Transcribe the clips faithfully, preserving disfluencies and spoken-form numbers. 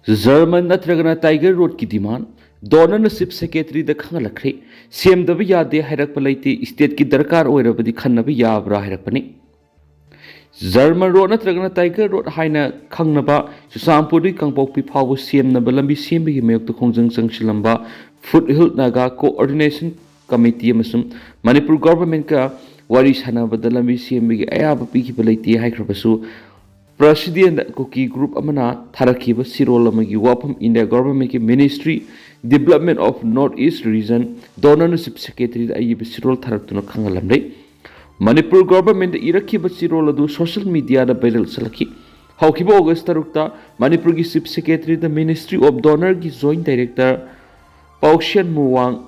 German ꯅꯠꯇ꯭ꯔꯒꯅ tiger ꯔꯣꯗꯀꯤ ꯗꯤꯃꯥꯟ ꯗꯣꯅꯔꯅ chief ꯁꯦꯀ꯭ꯔꯦꯇꯔꯤꯗ ꯈꯪꯍꯜꯂꯛꯈ꯭ꯔꯦ꯫ ꯁꯦꯝꯗꯕ ꯌꯥꯗꯦ ꯍꯥꯏꯔꯛꯄ ꯂꯩꯇꯦ, ꯁ꯭ꯇꯦꯠꯀꯤ ꯗꯔꯀꯥꯔ ꯑꯣꯏꯔꯕꯗꯤ ꯈꯟꯅꯕ ꯌꯥꯕ꯭ꯔꯥ ꯍꯥꯏꯔꯛꯄꯅꯤ꯫ ꯖꯔꯃꯟ ꯔꯣꯗ ꯅꯠꯇ꯭ꯔꯒꯅ ꯇꯥꯏꯒꯔ ꯔꯣꯗ ꯍꯥꯏꯅ ꯈꯪꯅꯕ ꯆꯨꯔꯆꯥꯟꯄꯨꯔꯗꯒꯤ ꯀꯥꯡꯄꯣꯛꯄꯤ ꯐꯥꯎꯕ ꯁꯦꯝꯅꯕ ꯂꯝꯕꯤ ꯁꯦꯝꯕꯒꯤ ꯃꯥꯌꯣꯛꯇ ꯈꯣꯡꯖꯪ ꯆꯪꯁꯤꯜꯂꯝꯕ foot hill Naga coordination committee ꯑꯃꯁꯨꯡ ꯃꯅꯤꯄꯨꯔ ꯒꯣꯚꯔꯟꯃꯦꯟꯠꯀ ꯋꯥꯔꯤ ꯁꯥꯟꯅꯕꯗ ꯂꯝꯕꯤ ꯁꯦꯝꯕꯒꯤ ꯑꯌꯥꯕ ꯄꯤꯈꯤꯕ ꯂꯩꯇꯦ ꯍꯥꯏꯈ꯭ꯔꯕꯁꯨ, ꯄ꯭ꯔꯁꯤꯗꯦꯟꯠ ꯀꯨꯀꯤ ꯒ꯭ꯔꯨꯞ ꯑꯃꯅ ꯊꯥꯔꯛꯈꯤꯕ ꯆꯤꯔꯣꯜ ꯑꯃꯒꯤ ꯋꯥꯐꯝ ꯏꯟꯗꯤꯌꯥ ꯒꯣꯚꯔꯟꯃꯦꯟꯠꯀꯤ ministry development of north east region ꯗꯣꯅꯔꯅ ꯆꯤꯐ ꯁꯦꯀ꯭ꯔꯦꯇꯔꯤꯗ ꯑꯏꯕ ꯆꯤꯔꯣꯜ ꯊꯥꯔꯛꯇꯨꯅ ꯈꯪꯍꯜꯂꯝꯂꯦ꯫ ꯃꯅꯤꯄꯨꯔ ꯒꯣꯚꯔꯟꯃꯦꯟꯠꯇ ꯏꯔꯛꯈꯤꯕ ꯆꯤꯔꯣꯜ ꯑꯗꯨ ꯁꯣꯁꯤꯌꯦꯜ ꯃꯤꯗꯤꯌꯥꯗ ꯚꯥꯏꯔꯦꯜ ꯆꯠꯂꯛꯈꯤ꯫ ꯍꯧꯈꯤꯕ ꯑꯣꯒꯁ ꯇꯔꯨꯛꯇ ꯃꯅꯤꯄꯨꯔꯒꯤ ꯆꯤꯐ ꯁꯦꯀ꯭ꯔꯦꯇꯔꯤꯗ ꯃꯤꯅꯤꯁꯇ꯭ꯔꯤ ꯑꯣꯐ ꯗꯣꯅꯔꯒꯤ ꯖꯣꯏꯟꯠ ꯗꯥꯏꯔꯦꯛꯇꯔ ꯄꯥꯎꯁꯦꯟ ꯃꯨꯋꯥꯡ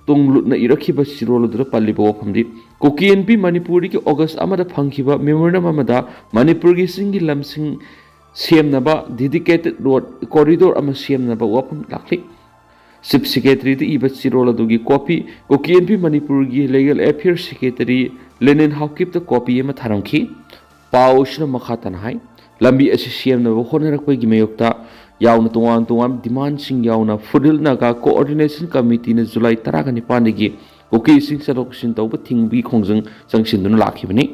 ꯇꯨꯡꯂꯨꯠꯅ ꯏꯔꯛꯈꯤꯕ ꯆꯤꯔꯣꯜ ꯑꯗꯨꯗ ꯄꯜꯂꯤꯕ ꯋꯥꯐꯝꯗꯤ, ꯀꯨꯀꯤ ꯏꯟꯄꯤ ꯃꯅꯤꯄꯨꯔꯗꯒꯤ ꯑꯣꯒꯁ ꯑꯃꯗ ꯐꯪꯈꯤꯕ ꯃꯦꯃꯣꯔꯦꯟꯗꯝ ꯑꯃꯗ ꯃꯅꯤꯄꯨꯔꯒꯤ ꯆꯤꯡꯒꯤ ꯂꯝꯁꯤꯡ ꯁꯦꯝꯅꯕ ꯗꯦꯗꯤꯀꯦꯇꯦꯗ ꯔꯣꯗ ꯀꯣꯔꯤꯗꯣꯔ ꯑꯃ ꯁꯦꯝꯅꯕ ꯋꯥꯐꯝ ꯂꯥꯛꯂꯤ꯫ ꯆꯤꯐ ꯁꯦꯀ꯭ꯔꯦꯇꯔꯤꯗ ꯏꯕ ꯆꯤꯔꯣꯜ ꯑꯗꯨꯒꯤ ꯀꯣꯄꯤ ꯀꯨꯀꯤ ꯏꯟꯄꯤ ꯃꯅꯤꯄꯨꯔꯒꯤ ꯂꯤꯒꯦꯜ ꯑꯦꯐꯤꯌꯔꯁ ꯁꯦꯀ꯭ꯔꯦꯇꯔꯤ ꯂꯦꯅꯤꯟ ꯍꯥꯎꯀꯤꯞꯇ ꯀꯣꯄꯤ ꯑꯃ ꯊꯥꯔꯝꯈꯤ꯫ ꯄꯥꯎ ꯑꯁꯤꯅ ꯃꯈꯥ ꯇꯥꯅ ꯍꯥꯏ, ꯂꯝꯕꯤ ꯑꯁꯤ ꯁꯦꯝꯅꯕ ꯍꯣꯠꯅꯔꯛꯄꯒꯤ ꯃꯥꯌꯣꯛꯇ ꯌꯥꯎꯅ ꯇꯣꯉꯥꯟ ꯇꯣꯉꯥꯟꯕ ꯗꯤꯃꯥꯟꯁꯤꯡ ꯌꯥꯎꯅ ꯐꯨꯠ ꯍꯤꯜ ꯅꯥꯒꯥ ꯀꯣꯑꯣꯔꯗꯤꯅꯦꯁꯟ ꯀꯃꯤꯇꯤꯅ ꯖꯨꯂꯥꯏ ꯇꯔꯥꯒ ꯅꯤꯄꯥꯟꯗꯒꯤ ꯀꯨꯀꯤꯁꯤꯡ ꯆꯠꯊꯣꯛ ꯆꯠꯁꯤꯟ ꯇꯧꯕ ꯊꯤꯡꯕꯒꯤ ꯈꯣꯡꯖꯪ ꯆꯪꯁꯤꯟꯗꯨꯅ ꯂꯥꯛꯈꯤꯕꯅꯤ꯫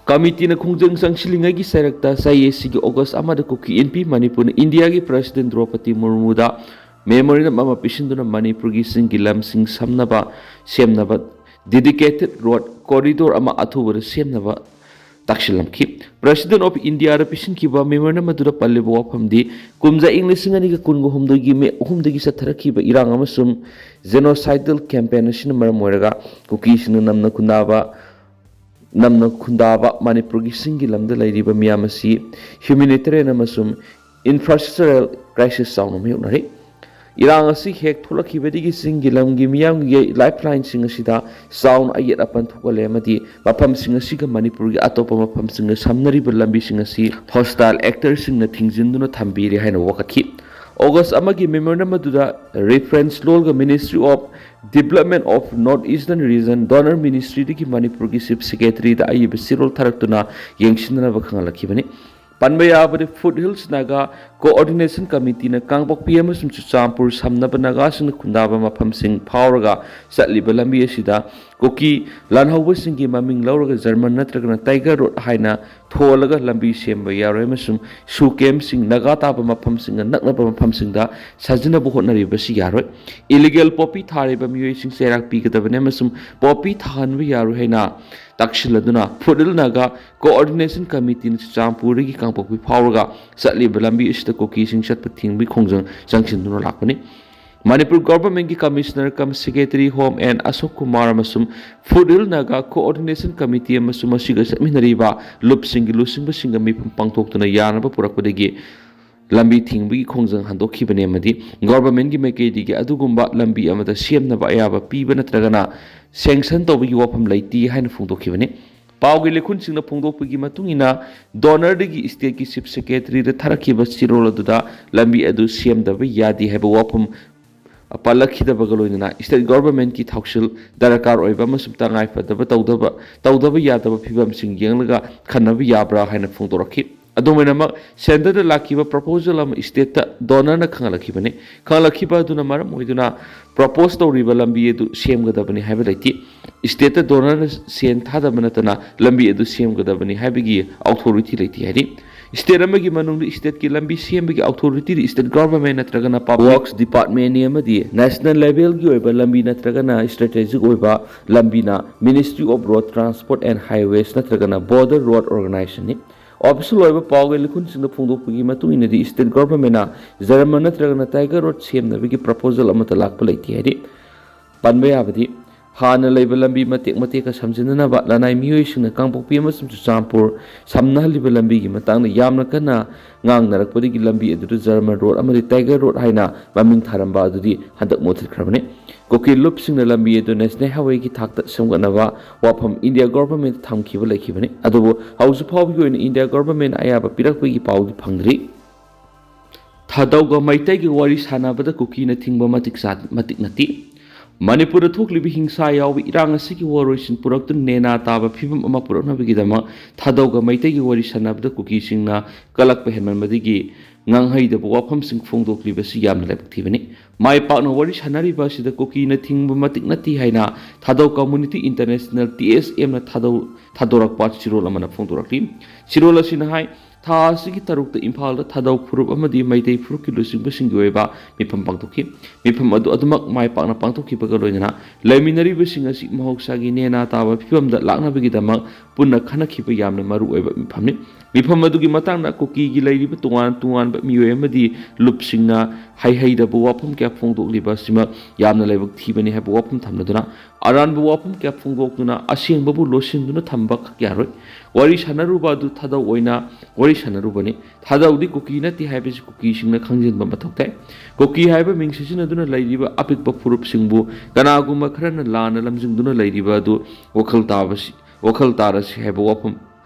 ꯀꯃꯤꯇꯤꯅ ꯈꯣꯡꯖꯪ ꯆꯪꯁꯤꯜꯂꯤꯉꯩꯒꯤ ꯆꯩꯔꯛꯇ ꯆꯍꯤ ꯑꯁꯤꯒꯤ ꯑꯣꯒꯁ ꯑꯃꯗ ꯀꯨꯀꯤ ꯏꯟꯄꯤ ꯃꯅꯤꯄꯨꯔꯅ ꯏꯟꯗꯤꯌꯥꯒꯤ ꯄ꯭ꯔꯁꯤꯗꯦꯟꯠ ꯗ꯭ꯔꯧꯄꯗꯤ ꯃꯨꯔꯃꯨꯗ ꯃꯦꯃꯣꯔꯦꯟꯗꯝ ꯑꯃ ꯄꯤꯁꯤꯟꯗꯨꯅ ꯃꯅꯤꯄꯨꯔꯒꯤ ꯆꯤꯡꯒꯤ ꯂꯝꯁꯤꯡ ꯁꯝꯅꯕ ꯁꯦꯝꯅꯕ ꯗꯦꯗꯤꯀꯦꯇꯦꯗ ꯔꯣꯗ ꯀꯣꯔꯤꯗꯣꯔ ꯑꯃ ꯑꯊꯨꯕꯗ ꯁꯦꯝꯅꯕ ꯇꯥꯛꯁꯤꯜꯂꯝꯈꯤ꯫ ꯄ꯭ꯔꯁꯤꯗꯦꯟꯠ ꯑꯣꯐ ꯏꯟꯗꯤꯌꯥꯗ ꯄꯤꯁꯤꯟꯈꯤꯕ ꯃꯦꯃꯣꯔꯦꯟꯗꯝ ꯑꯗꯨꯗ ꯄꯜꯂꯤꯕ ꯋꯥꯐꯝꯗꯤ, ꯀꯨꯝꯖꯥ ꯏꯪ ꯂꯤꯁꯤꯡ ꯑꯅꯤꯒ ꯀꯨꯟꯒ ꯍꯨꯝꯗꯣꯏꯒꯤ ꯃꯦ ꯑꯍꯨꯝꯗꯒꯤ ꯆꯠꯊꯔꯛꯈꯤꯕ ꯏꯔꯥꯡ ꯑꯃꯁꯨꯡ ꯖꯦꯅꯣꯁꯥꯏꯗꯜ ꯀꯦꯝꯄꯦꯟ ꯑꯁꯤꯅ ꯃꯔꯝ ꯑꯣꯏꯔꯒ ꯀꯨꯀꯤꯁꯤꯡꯅ ꯅꯝꯅ ꯈꯨꯟꯗꯥꯕ ꯅꯝꯅ ꯈꯨꯟꯗꯥꯕ ꯃꯅꯤꯄꯨꯔꯒꯤ ꯆꯤꯡꯒꯤ ꯂꯝꯗ ꯂꯩꯔꯤꯕ ꯃꯤꯌꯥꯝ ꯑꯁꯤ ꯍ꯭ꯌꯨꯃꯦꯅꯤꯇꯦꯔꯤꯌꯟ ꯑꯃꯁꯨꯡ ꯏꯟꯐ꯭ꯔꯥꯁ꯭ꯇ꯭ꯔꯛꯆꯔꯦꯜ ꯀ꯭ꯔꯥꯏꯁꯤꯁ ꯆꯥꯎꯅ ꯃꯥꯌꯣꯛꯅꯔꯤ꯫ ꯏꯔꯥꯡ ꯑꯁꯤ ꯍꯦꯛ ꯊꯣꯛꯂꯛꯈꯤꯕꯗꯒꯤ ꯆꯤꯡꯒꯤ ꯂꯝꯒꯤ ꯃꯤꯌꯥꯝꯒꯤ ꯂꯥꯏꯐꯂꯥꯏꯟꯁꯤꯡ ꯑꯁꯤꯗ ꯆꯥꯎꯅ ꯑꯌꯦꯠ ꯑꯄꯟ ꯊꯣꯛꯍꯜꯂꯦ ꯑꯃꯗꯤ ꯃꯐꯝꯁꯤꯡ ꯑꯁꯤꯒ ꯃꯅꯤꯄꯨꯔꯒꯤ ꯑꯇꯣꯞꯄ ꯃꯐꯝꯁꯤꯡꯒ ꯁꯝꯅꯔꯤꯕ ꯂꯝꯕꯤꯁꯤꯡ ꯑꯁꯤ ꯍꯣꯁꯇꯥꯏꯜ ꯑꯦꯛꯇꯔꯁꯤꯡꯅ ꯊꯤꯡꯖꯤꯟꯗꯨꯅ ꯊꯝꯕꯤꯔꯦ ꯍꯥꯏꯅ ꯋꯥꯀꯠꯈꯤ꯫ ꯑꯣꯒꯁ ꯑꯃꯒꯤ ꯃꯦꯃꯣꯔꯦꯟꯗꯝ ꯑꯗꯨꯗ ꯔꯤꯐꯔꯦꯟꯁ ꯂꯣꯜꯒ ministry of development of north eastern region DoNER ꯃꯤꯅꯤꯁꯇ꯭ꯔꯤꯗꯒꯤ ꯃꯅꯤꯄꯨꯔꯒꯤ ꯆꯤꯐ ꯁꯦꯀ꯭ꯔꯦꯇꯔꯤꯗ ꯑꯏꯕ ꯆꯤꯔꯣꯜ ꯊꯥꯔꯛꯇꯨꯅ ꯌꯦꯡꯁꯤꯟꯅꯅꯕ ꯈꯪꯍꯜꯂꯛꯈꯤꯕꯅꯤ꯫ ꯄꯟꯕ ꯌꯥꯕꯗꯤ, ꯐꯨꯠ ꯍꯤꯜꯁ ꯅꯥꯒꯥ ꯀꯣꯑꯣꯔꯗꯤꯅꯦꯁꯟ ꯀꯃꯤꯇꯤꯅ ꯀꯥꯡꯄꯣꯛꯄꯤ ꯑꯃꯁꯨꯡ ꯆꯨꯔꯆꯥꯟꯄꯨꯔ ꯁꯝꯅꯕ ꯅꯥꯒꯥꯁꯤꯡꯅ ꯈꯨꯟꯗꯥꯕ ꯃꯐꯝꯁꯤꯡ ꯐꯥꯎꯔꯒ ꯆꯠꯂꯤꯕ ꯂꯝꯕꯤ ꯑꯁꯤꯗ ꯀꯨꯀꯤ ꯂꯥꯟꯍꯧꯕꯁꯤꯡꯒꯤ ꯃꯃꯤꯡ ꯂꯧꯔꯒ ꯖꯔꯃꯟ ꯅꯠꯇ꯭ꯔꯒꯅ ꯇꯥꯏꯒꯔ ꯔꯣꯗ ꯍꯥꯏꯅ ꯊꯣꯜꯂꯒ ꯂꯝꯕꯤ ꯁꯦꯝꯕ ꯌꯥꯔꯣꯏ ꯑꯃꯁꯨꯡ ꯁꯨ ꯀꯦꯝꯞꯁꯤꯡ, ꯅꯥꯒꯥ ꯇꯥꯕ ꯃꯐꯝꯁꯤꯡꯒ ꯅꯛꯅꯕ ꯃꯐꯝꯁꯤꯡꯗ ꯁꯥꯖꯤꯟꯅꯕ ꯍꯣꯠꯅꯔꯤꯕꯁꯤ ꯌꯥꯔꯣꯏ꯫ ꯏꯂꯤꯒꯦꯜ ꯄꯣꯄꯤ ꯊꯥꯔꯤꯕ ꯃꯤꯑꯣꯏꯁꯤꯡ ꯆꯩꯔꯥꯛ ꯄꯤꯒꯗꯕꯅꯤ ꯑꯃꯁꯨꯡ ꯄꯣꯄꯤ ꯊꯥꯍꯟꯕ ꯌꯥꯔꯣꯏ ꯍꯥꯏꯅ ꯇꯥꯛꯁꯤꯜꯂꯗꯨꯅ ꯐꯨꯠ ꯍꯤꯜ ꯅꯥꯒꯥ ꯀꯣꯑꯣꯔꯗꯤꯅꯦꯁꯟ ꯀꯃꯤꯇꯤꯅ ꯆꯨꯔꯆꯥꯟꯄꯨꯔꯗꯒꯤ ꯀꯥꯡꯄꯣꯛꯄꯤ ꯐꯥꯎꯔꯒ ꯆꯠꯂꯤꯕ ꯂꯝꯕꯤ ꯑꯁꯤꯗ ꯀꯨꯀꯤꯁꯤꯡ ꯆꯠꯄ ꯊꯤꯡꯕꯒꯤ ꯈꯣꯡꯖꯪ ꯆꯪꯁꯤꯟꯗꯨꯅ ꯂꯥꯛꯄꯅꯤ꯫ ꯃꯅꯤꯄꯨꯔ ꯒꯣꯚꯔꯟꯃꯦꯟꯠꯀꯤ commissioner cum secretary home N Ashok Kumar ꯑꯃꯁꯨꯡ foot hill Naga coordination committee ꯑꯃꯁꯨꯡ ꯃꯁꯤꯒ ꯆꯠꯃꯤꯟꯅꯔꯤꯕ ꯂꯨꯞꯁꯤꯡꯒꯤ ꯂꯨꯆꯤꯡꯕꯁꯤꯡꯒ ꯃꯤꯐꯝ ꯄꯥꯡꯊꯣꯛꯇꯨꯅ ꯌꯥꯅꯕ ꯄꯨꯔꯛꯄꯗꯒꯤ ꯂꯝꯕꯤ ꯊꯤꯡꯕꯒꯤ ꯈꯣꯡꯖꯪ ꯍꯟꯗꯣꯛꯈꯤꯕꯅꯤ ꯑꯃꯗꯤ ꯒꯣꯚꯔꯟꯃꯦꯟꯠꯀꯤ ꯃꯥꯏꯀꯩꯗꯒꯤ ꯑꯗꯨꯒꯨꯝꯕ ꯂꯝꯕꯤ ꯑꯃꯠꯇ ꯁꯦꯝꯅꯕ ꯑꯌꯥꯕ ꯄꯤꯕ ꯅꯠꯇ꯭ꯔꯒꯅ ꯁꯦꯡꯁꯟ ꯇꯧꯕꯒꯤ ꯋꯥꯐꯝ ꯂꯩꯇꯦ ꯍꯥꯏꯅ ꯐꯣꯡꯗꯣꯛꯈꯤꯕꯅꯤ꯫ ꯄꯥꯎꯒꯤ ꯂꯤꯈꯨꯟꯁꯤꯡꯅ ꯐꯣꯡꯗꯣꯛꯄꯒꯤ ꯃꯇꯨꯡ ꯏꯟꯅ, ꯗꯣꯅꯔꯗꯒꯤ ꯁ꯭ꯇꯦꯠꯀꯤ ꯆꯤꯐ ꯁꯦꯀ꯭ꯔꯦꯇꯔꯤꯗ ꯊꯥꯔꯛꯈꯤꯕ ꯆꯦꯔꯣꯜ ꯑꯗꯨꯗ ꯂꯝꯕꯤ ꯑꯗꯨ ꯁꯦꯝꯗꯕ ꯌꯥꯗꯦ ꯍꯥꯏꯕ ꯋꯥꯐꯝ ꯄꯜꯂꯛꯈꯤꯗꯕꯒ ꯂꯣꯏꯅꯅ ꯁ꯭ꯇꯦꯠ ꯒꯣꯚꯔꯟꯃꯦꯟꯠꯀꯤ ꯊꯧꯁꯤꯜ ꯗꯔꯀꯥꯔ ꯑꯣꯏꯕ ꯑꯃꯁꯨꯡ ꯇꯉꯥꯏ ꯐꯗꯕ ꯇꯧꯗꯕ, ꯇꯧꯗꯕ ꯌꯥꯗꯕ ꯐꯤꯕꯝꯁꯤꯡ ꯌꯦꯡꯂꯒ ꯈꯟꯅꯕ ꯌꯥꯕ꯭ꯔꯥ ꯍꯥꯏꯅ ꯐꯣꯡꯗꯣꯔꯛꯈꯤ꯫ ꯑꯗꯨꯝ ꯑꯣꯏꯅꯃꯛ, ꯁꯦꯟꯇꯔꯗ ꯂꯥꯛꯈꯤꯕ ꯄ꯭ꯔꯄꯣꯖꯦꯜ ꯑꯃ ꯁ꯭ꯇꯦꯠꯇ ꯗꯣꯅꯔꯅ ꯈꯪꯍꯜꯂꯛꯈꯤꯕꯅꯤ꯫ ꯈꯪꯍꯜꯂꯛꯈꯤꯕ ꯑꯗꯨꯅ ꯃꯔꯝ ꯑꯣꯏꯗꯨꯅ ꯄ꯭ꯔꯄꯣꯖ ꯇꯧꯔꯤꯕ ꯂꯝꯕꯤ ꯑꯗꯨ ꯁꯦꯝꯒꯗꯕꯅꯤ ꯍꯥꯏꯕ ꯂꯩꯇꯦ꯫ ꯁ꯭ꯇꯦꯠꯇ ꯗꯣꯅꯔꯅ ꯁꯦꯟ ꯊꯥꯗꯕ ꯅꯠꯇꯅ ꯂꯝꯕꯤ ꯑꯗꯨ ꯁꯦꯝꯒꯗꯕꯅꯤ ꯍꯥꯏꯕꯒꯤ ꯑꯣꯊꯣꯔꯤꯇꯤ ꯂꯩꯇꯦ ꯍꯥꯏꯔꯤ꯫ ꯁ꯭ꯇꯦꯠ ꯑꯃꯒꯤ ꯃꯅꯨꯡꯗ ꯁ꯭ꯇꯦꯠꯀꯤ ꯂꯝꯕꯤ ꯁꯦꯝꯕꯒꯤ ꯑꯣꯊꯣꯔꯤꯇꯤꯗꯤ ꯁ꯭ꯇꯦꯠ ꯒꯣꯚꯔꯟꯃꯦꯟꯠ ꯅꯠꯇ꯭ꯔꯒꯅ ꯄꯕ꯭ꯂꯤꯛ ꯋꯥꯔꯛꯁ ꯗꯤꯄꯥꯔꯠꯃꯦꯟꯠꯅꯤ ꯑꯃꯗꯤ ꯅꯦꯁꯅꯦꯜ ꯂꯦꯚꯦꯜꯒꯤ ꯑꯣꯏꯕ ꯂꯝꯕꯤ ꯅꯠꯇ꯭ꯔꯒꯅ ꯁ꯭ꯇ꯭ꯔꯦꯇꯦꯖꯤꯛ ꯑꯣꯏꯕ ꯂꯝꯕꯤꯅ Ministry of Road Transport and Highways ꯅꯠꯇ꯭ꯔꯒꯅ Border Road Organizationꯅꯤ꯫ ꯑꯣꯐꯤꯁꯤꯌꯦꯜ ꯑꯣꯏꯕ ꯄꯥꯎꯒꯤ ꯂꯤꯈꯨꯟꯁꯤꯡꯗ ꯐꯣꯡꯗꯣꯛꯄꯒꯤ ꯃꯇꯨꯡ ꯏꯟꯅꯗꯤ, ꯁ꯭ꯇꯦꯠ ꯒꯣꯚꯔꯟꯃꯦꯟꯠꯅ ꯖꯔꯃꯟ ꯅꯠꯇ꯭ꯔꯒꯅ ꯇꯥꯏꯒꯔ ꯔꯣꯗ ꯁꯦꯝꯅꯕꯒꯤ ꯄ꯭ꯔꯄꯣꯖꯦꯜ ꯑꯃꯠꯇ ꯂꯥꯛꯄ ꯂꯩꯇꯦ ꯍꯥꯏꯔꯤ꯫ ꯄꯟꯕ ꯌꯥꯕꯗꯤ, ꯍꯥꯟꯅ ꯂꯩꯕ ꯂꯝꯕꯤ ꯃꯇꯦꯛ ꯃꯇꯦꯛꯀ ꯁꯝꯖꯤꯟꯅꯅꯕ ꯂꯅꯥꯏ ꯃꯤꯑꯣꯏꯁꯤꯡꯅ ꯀꯥꯡꯄꯣꯛꯄꯤ ꯑꯃꯁꯨꯡ ꯆꯨꯔꯆꯥꯟꯄꯨꯔ ꯁꯝꯅꯍꯜꯂꯤꯕ ꯂꯝꯕꯤꯒꯤ ꯃꯇꯥꯡꯗ ꯌꯥꯝꯅ ꯀꯟꯅ ꯉꯥꯡꯅꯔꯛꯄꯗꯒꯤ ꯂꯝꯕꯤ ꯑꯗꯨꯗ ꯖꯔꯃꯟ ꯔꯣꯗ ꯑꯃꯗꯤ ꯇꯥꯏꯒꯔ ꯔꯣꯗ ꯍꯥꯏꯅ ꯃꯃꯤꯡ ꯊꯥꯔꯝꯕ ꯑꯗꯨꯗꯤ ꯍꯟꯗꯛ ꯃꯨꯠꯊꯠꯈ꯭ꯔꯕꯅꯤ꯫ ꯀꯨꯀꯤ ꯂꯨꯞꯁꯤꯡꯅ ꯂꯝꯕꯤ ꯑꯗꯨ ꯅꯦꯁꯅꯦꯜ ꯍꯥꯏꯋꯦꯒꯤ ꯊꯥꯛꯇ ꯁꯦꯝꯒꯠꯅꯕ ꯋꯥꯐꯝ ꯏꯟꯗꯤꯌꯥ ꯒꯣꯚꯔꯟꯃꯦꯟꯠꯇ ꯊꯝꯈꯤꯕ ꯂꯩꯈꯤꯕꯅꯤ꯫ ꯑꯗꯨꯕꯨ ꯍꯧꯖꯤꯛ ꯐꯥꯎꯕꯒꯤ ꯑꯣꯏꯅ ꯏꯟꯗꯤꯌꯥ ꯒꯣꯚꯔꯟꯃꯦꯟꯠꯅ ꯑꯌꯥꯕ ꯄꯤꯔꯛꯄꯒꯤ ꯄꯥꯎꯗꯤ ꯐꯪꯗ꯭ꯔꯤ꯫ ꯊꯥꯗꯧꯒ ꯃꯩꯇꯩꯒꯤ ꯋꯥꯔꯤ ꯁꯥꯟꯅꯕꯗ ꯀꯨꯀꯤꯅ ꯊꯤꯡꯕ ꯃꯇꯤꯛ ꯆꯥ-, ꯃꯇꯤꯛ ꯅꯠꯇꯦ꯫ ꯃꯅꯤꯄꯨꯔꯗ ꯊꯣꯛꯂꯤꯕ ꯍꯤꯡꯁꯥ ꯌꯥꯎꯕ ꯏꯔꯥꯡ ꯑꯁꯤꯒꯤ ꯋꯥꯔꯣꯏꯁꯤꯟ ꯄꯨꯔꯛꯇꯨꯅ ꯅꯦꯅꯥ ꯇꯥꯕ ꯐꯤꯕꯝ ꯑꯃ ꯄꯨꯔꯛꯅꯕꯒꯤꯗꯃꯛ ꯊꯥꯗꯧꯒ ꯃꯩꯇꯩꯒꯤ ꯋꯥꯔꯤ ꯁꯥꯟꯅꯕꯗ ꯀꯨꯀꯤꯁꯤꯡꯅ ꯀꯜꯂꯛꯄ ꯍꯦꯟꯃꯟꯕꯗꯒꯤ ꯉꯥꯡꯍꯩꯗꯕ ꯋꯥꯐꯝꯁꯤꯡ ꯐꯣꯡꯗꯣꯛꯂꯤꯕꯁꯤ ꯌꯥꯝꯅ ꯂꯥꯏꯕꯛ ꯊꯤꯕꯅꯤ꯫ ꯃꯥꯏ ꯄꯥꯛꯅ ꯋꯥꯔꯤ ꯁꯥꯟꯅꯔꯤꯕ ꯑꯁꯤꯗ ꯀꯨꯀꯤꯅ ꯊꯤꯡꯕ ꯃꯇꯤꯛ ꯅꯠꯇꯦ ꯍꯥꯏꯅ ꯊꯥꯗꯧ ꯀꯝꯃꯨꯅꯤꯇꯤ ꯏꯟꯇꯔꯅꯦꯁꯅꯦꯜ, ꯇꯤ ꯑꯦꯁ ꯑꯦꯝꯅ ꯊꯥꯗꯧ ꯊꯥꯗꯣꯔꯛꯄ ꯆꯤꯔꯣꯜ ꯑꯃꯅ ꯐꯣꯡꯗꯣꯔꯛꯂꯤ꯫ ꯆꯤꯔꯣꯜ ꯑꯁꯤꯅ ꯍꯥꯏ, ꯊꯥ ꯑꯁꯤꯒꯤ ꯇꯔꯨꯛꯇ ꯏꯝꯐꯥꯜꯗ ꯊꯥꯗꯧ ꯐꯨꯔꯨꯞ ꯑꯃꯗꯤ ꯃꯩꯇꯩ ꯐꯨꯔꯨꯞꯀꯤ ꯂꯨꯆꯤꯡꯕꯁꯤꯡꯒꯤ ꯑꯣꯏꯕ ꯃꯤꯐꯝ ꯄꯥꯡꯊꯣꯛꯈꯤ꯫ ꯃꯤꯐꯝ ꯑꯗꯨ ꯑꯗꯨꯃꯛ ꯃꯥꯏ ꯄꯥꯛꯅ ꯄꯥꯡꯊꯣꯛꯈꯤꯕꯒ ꯂꯣꯏꯅꯅ ꯂꯩꯃꯤꯟꯅꯔꯤꯕꯁꯤꯡ ꯑꯁꯤ ꯃꯍꯧꯁꯥꯒꯤ ꯅꯦꯅꯥ ꯇꯥꯕ ꯐꯤꯕꯝꯗ ꯂꯥꯛꯅꯕꯒꯤꯗꯃꯛ ꯄꯨꯟꯅ ꯈꯟꯅꯈꯤꯕ ꯌꯥꯝꯅ ꯃꯔꯨ ꯑꯣꯏꯕ ꯃꯤꯐꯝꯅꯤ꯫ ꯃꯤꯐꯝ ꯑꯗꯨꯒꯤ ꯃꯇꯥꯡꯗ ꯀꯨꯀꯤꯒꯤ ꯂꯩꯔꯤꯕ ꯇꯣꯉꯥꯟ ꯇꯣꯉꯥꯟꯕ ꯃꯤꯑꯣꯏ ꯑꯃꯗꯤ ꯂꯨꯞꯁꯤꯡꯅ ꯍꯩꯍꯩꯗꯕ ꯋꯥꯐꯝ ꯀꯌꯥ ꯐꯣꯡꯗꯣꯛꯂꯤꯕ ꯑꯁꯤꯃꯛ ꯌꯥꯝꯅ ꯂꯥꯏꯕꯛ ꯊꯤꯕꯅꯤ ꯍꯥꯏꯕ ꯋꯥꯐꯝ ꯊꯝꯂꯗꯨꯅ, ꯑꯔꯥꯟꯕ ꯋꯥꯐꯝ ꯀꯌꯥ ꯐꯣꯡꯗꯣꯛꯇꯨꯅ ꯑꯁꯦꯡꯕꯕꯨ ꯂꯣꯠꯁꯤꯟꯗꯨꯅ ꯊꯝꯕ ꯈꯛ ꯌꯥꯔꯣꯏ꯫ ꯋꯥꯔꯤ ꯁꯥꯟꯅꯔꯨꯕ ꯑꯗꯨ ꯊꯥꯗꯧ ꯑꯣꯏꯅ ꯋꯥꯔꯤ ꯁꯥꯟꯅꯔꯨꯕꯅꯤ꯫ ꯊꯥꯗꯧꯗꯤ ꯀꯨꯀꯤ ꯅꯠꯇꯦ ꯍꯥꯏꯕꯁꯤ ꯀꯨꯀꯤꯁꯤꯡꯅ ꯈꯪꯖꯤꯟꯕ ꯃꯊꯧ ꯇꯥꯏ꯫ ꯀꯨꯀꯤ ꯍꯥꯏꯕ ꯃꯤꯡ ꯁꯤꯖꯤꯟꯅꯗꯨꯅ ꯂꯩꯔꯤꯕ ꯑꯄꯤꯛꯄ ꯐꯨꯔꯨꯞꯁꯤꯡꯕꯨ ꯀꯅꯥꯒꯨꯝꯕ ꯈꯔꯅ ꯂꯥꯟꯅ ꯂꯝꯖꯤꯡꯗꯨꯅ ꯂꯩꯔꯤꯕ ꯑꯗꯨ ꯋꯥꯈꯜ ꯇꯥꯕꯁꯤ, ꯋꯥꯈꯜ ꯇꯥꯔꯁꯤ ꯍꯥꯏꯕ ꯋꯥꯐꯝ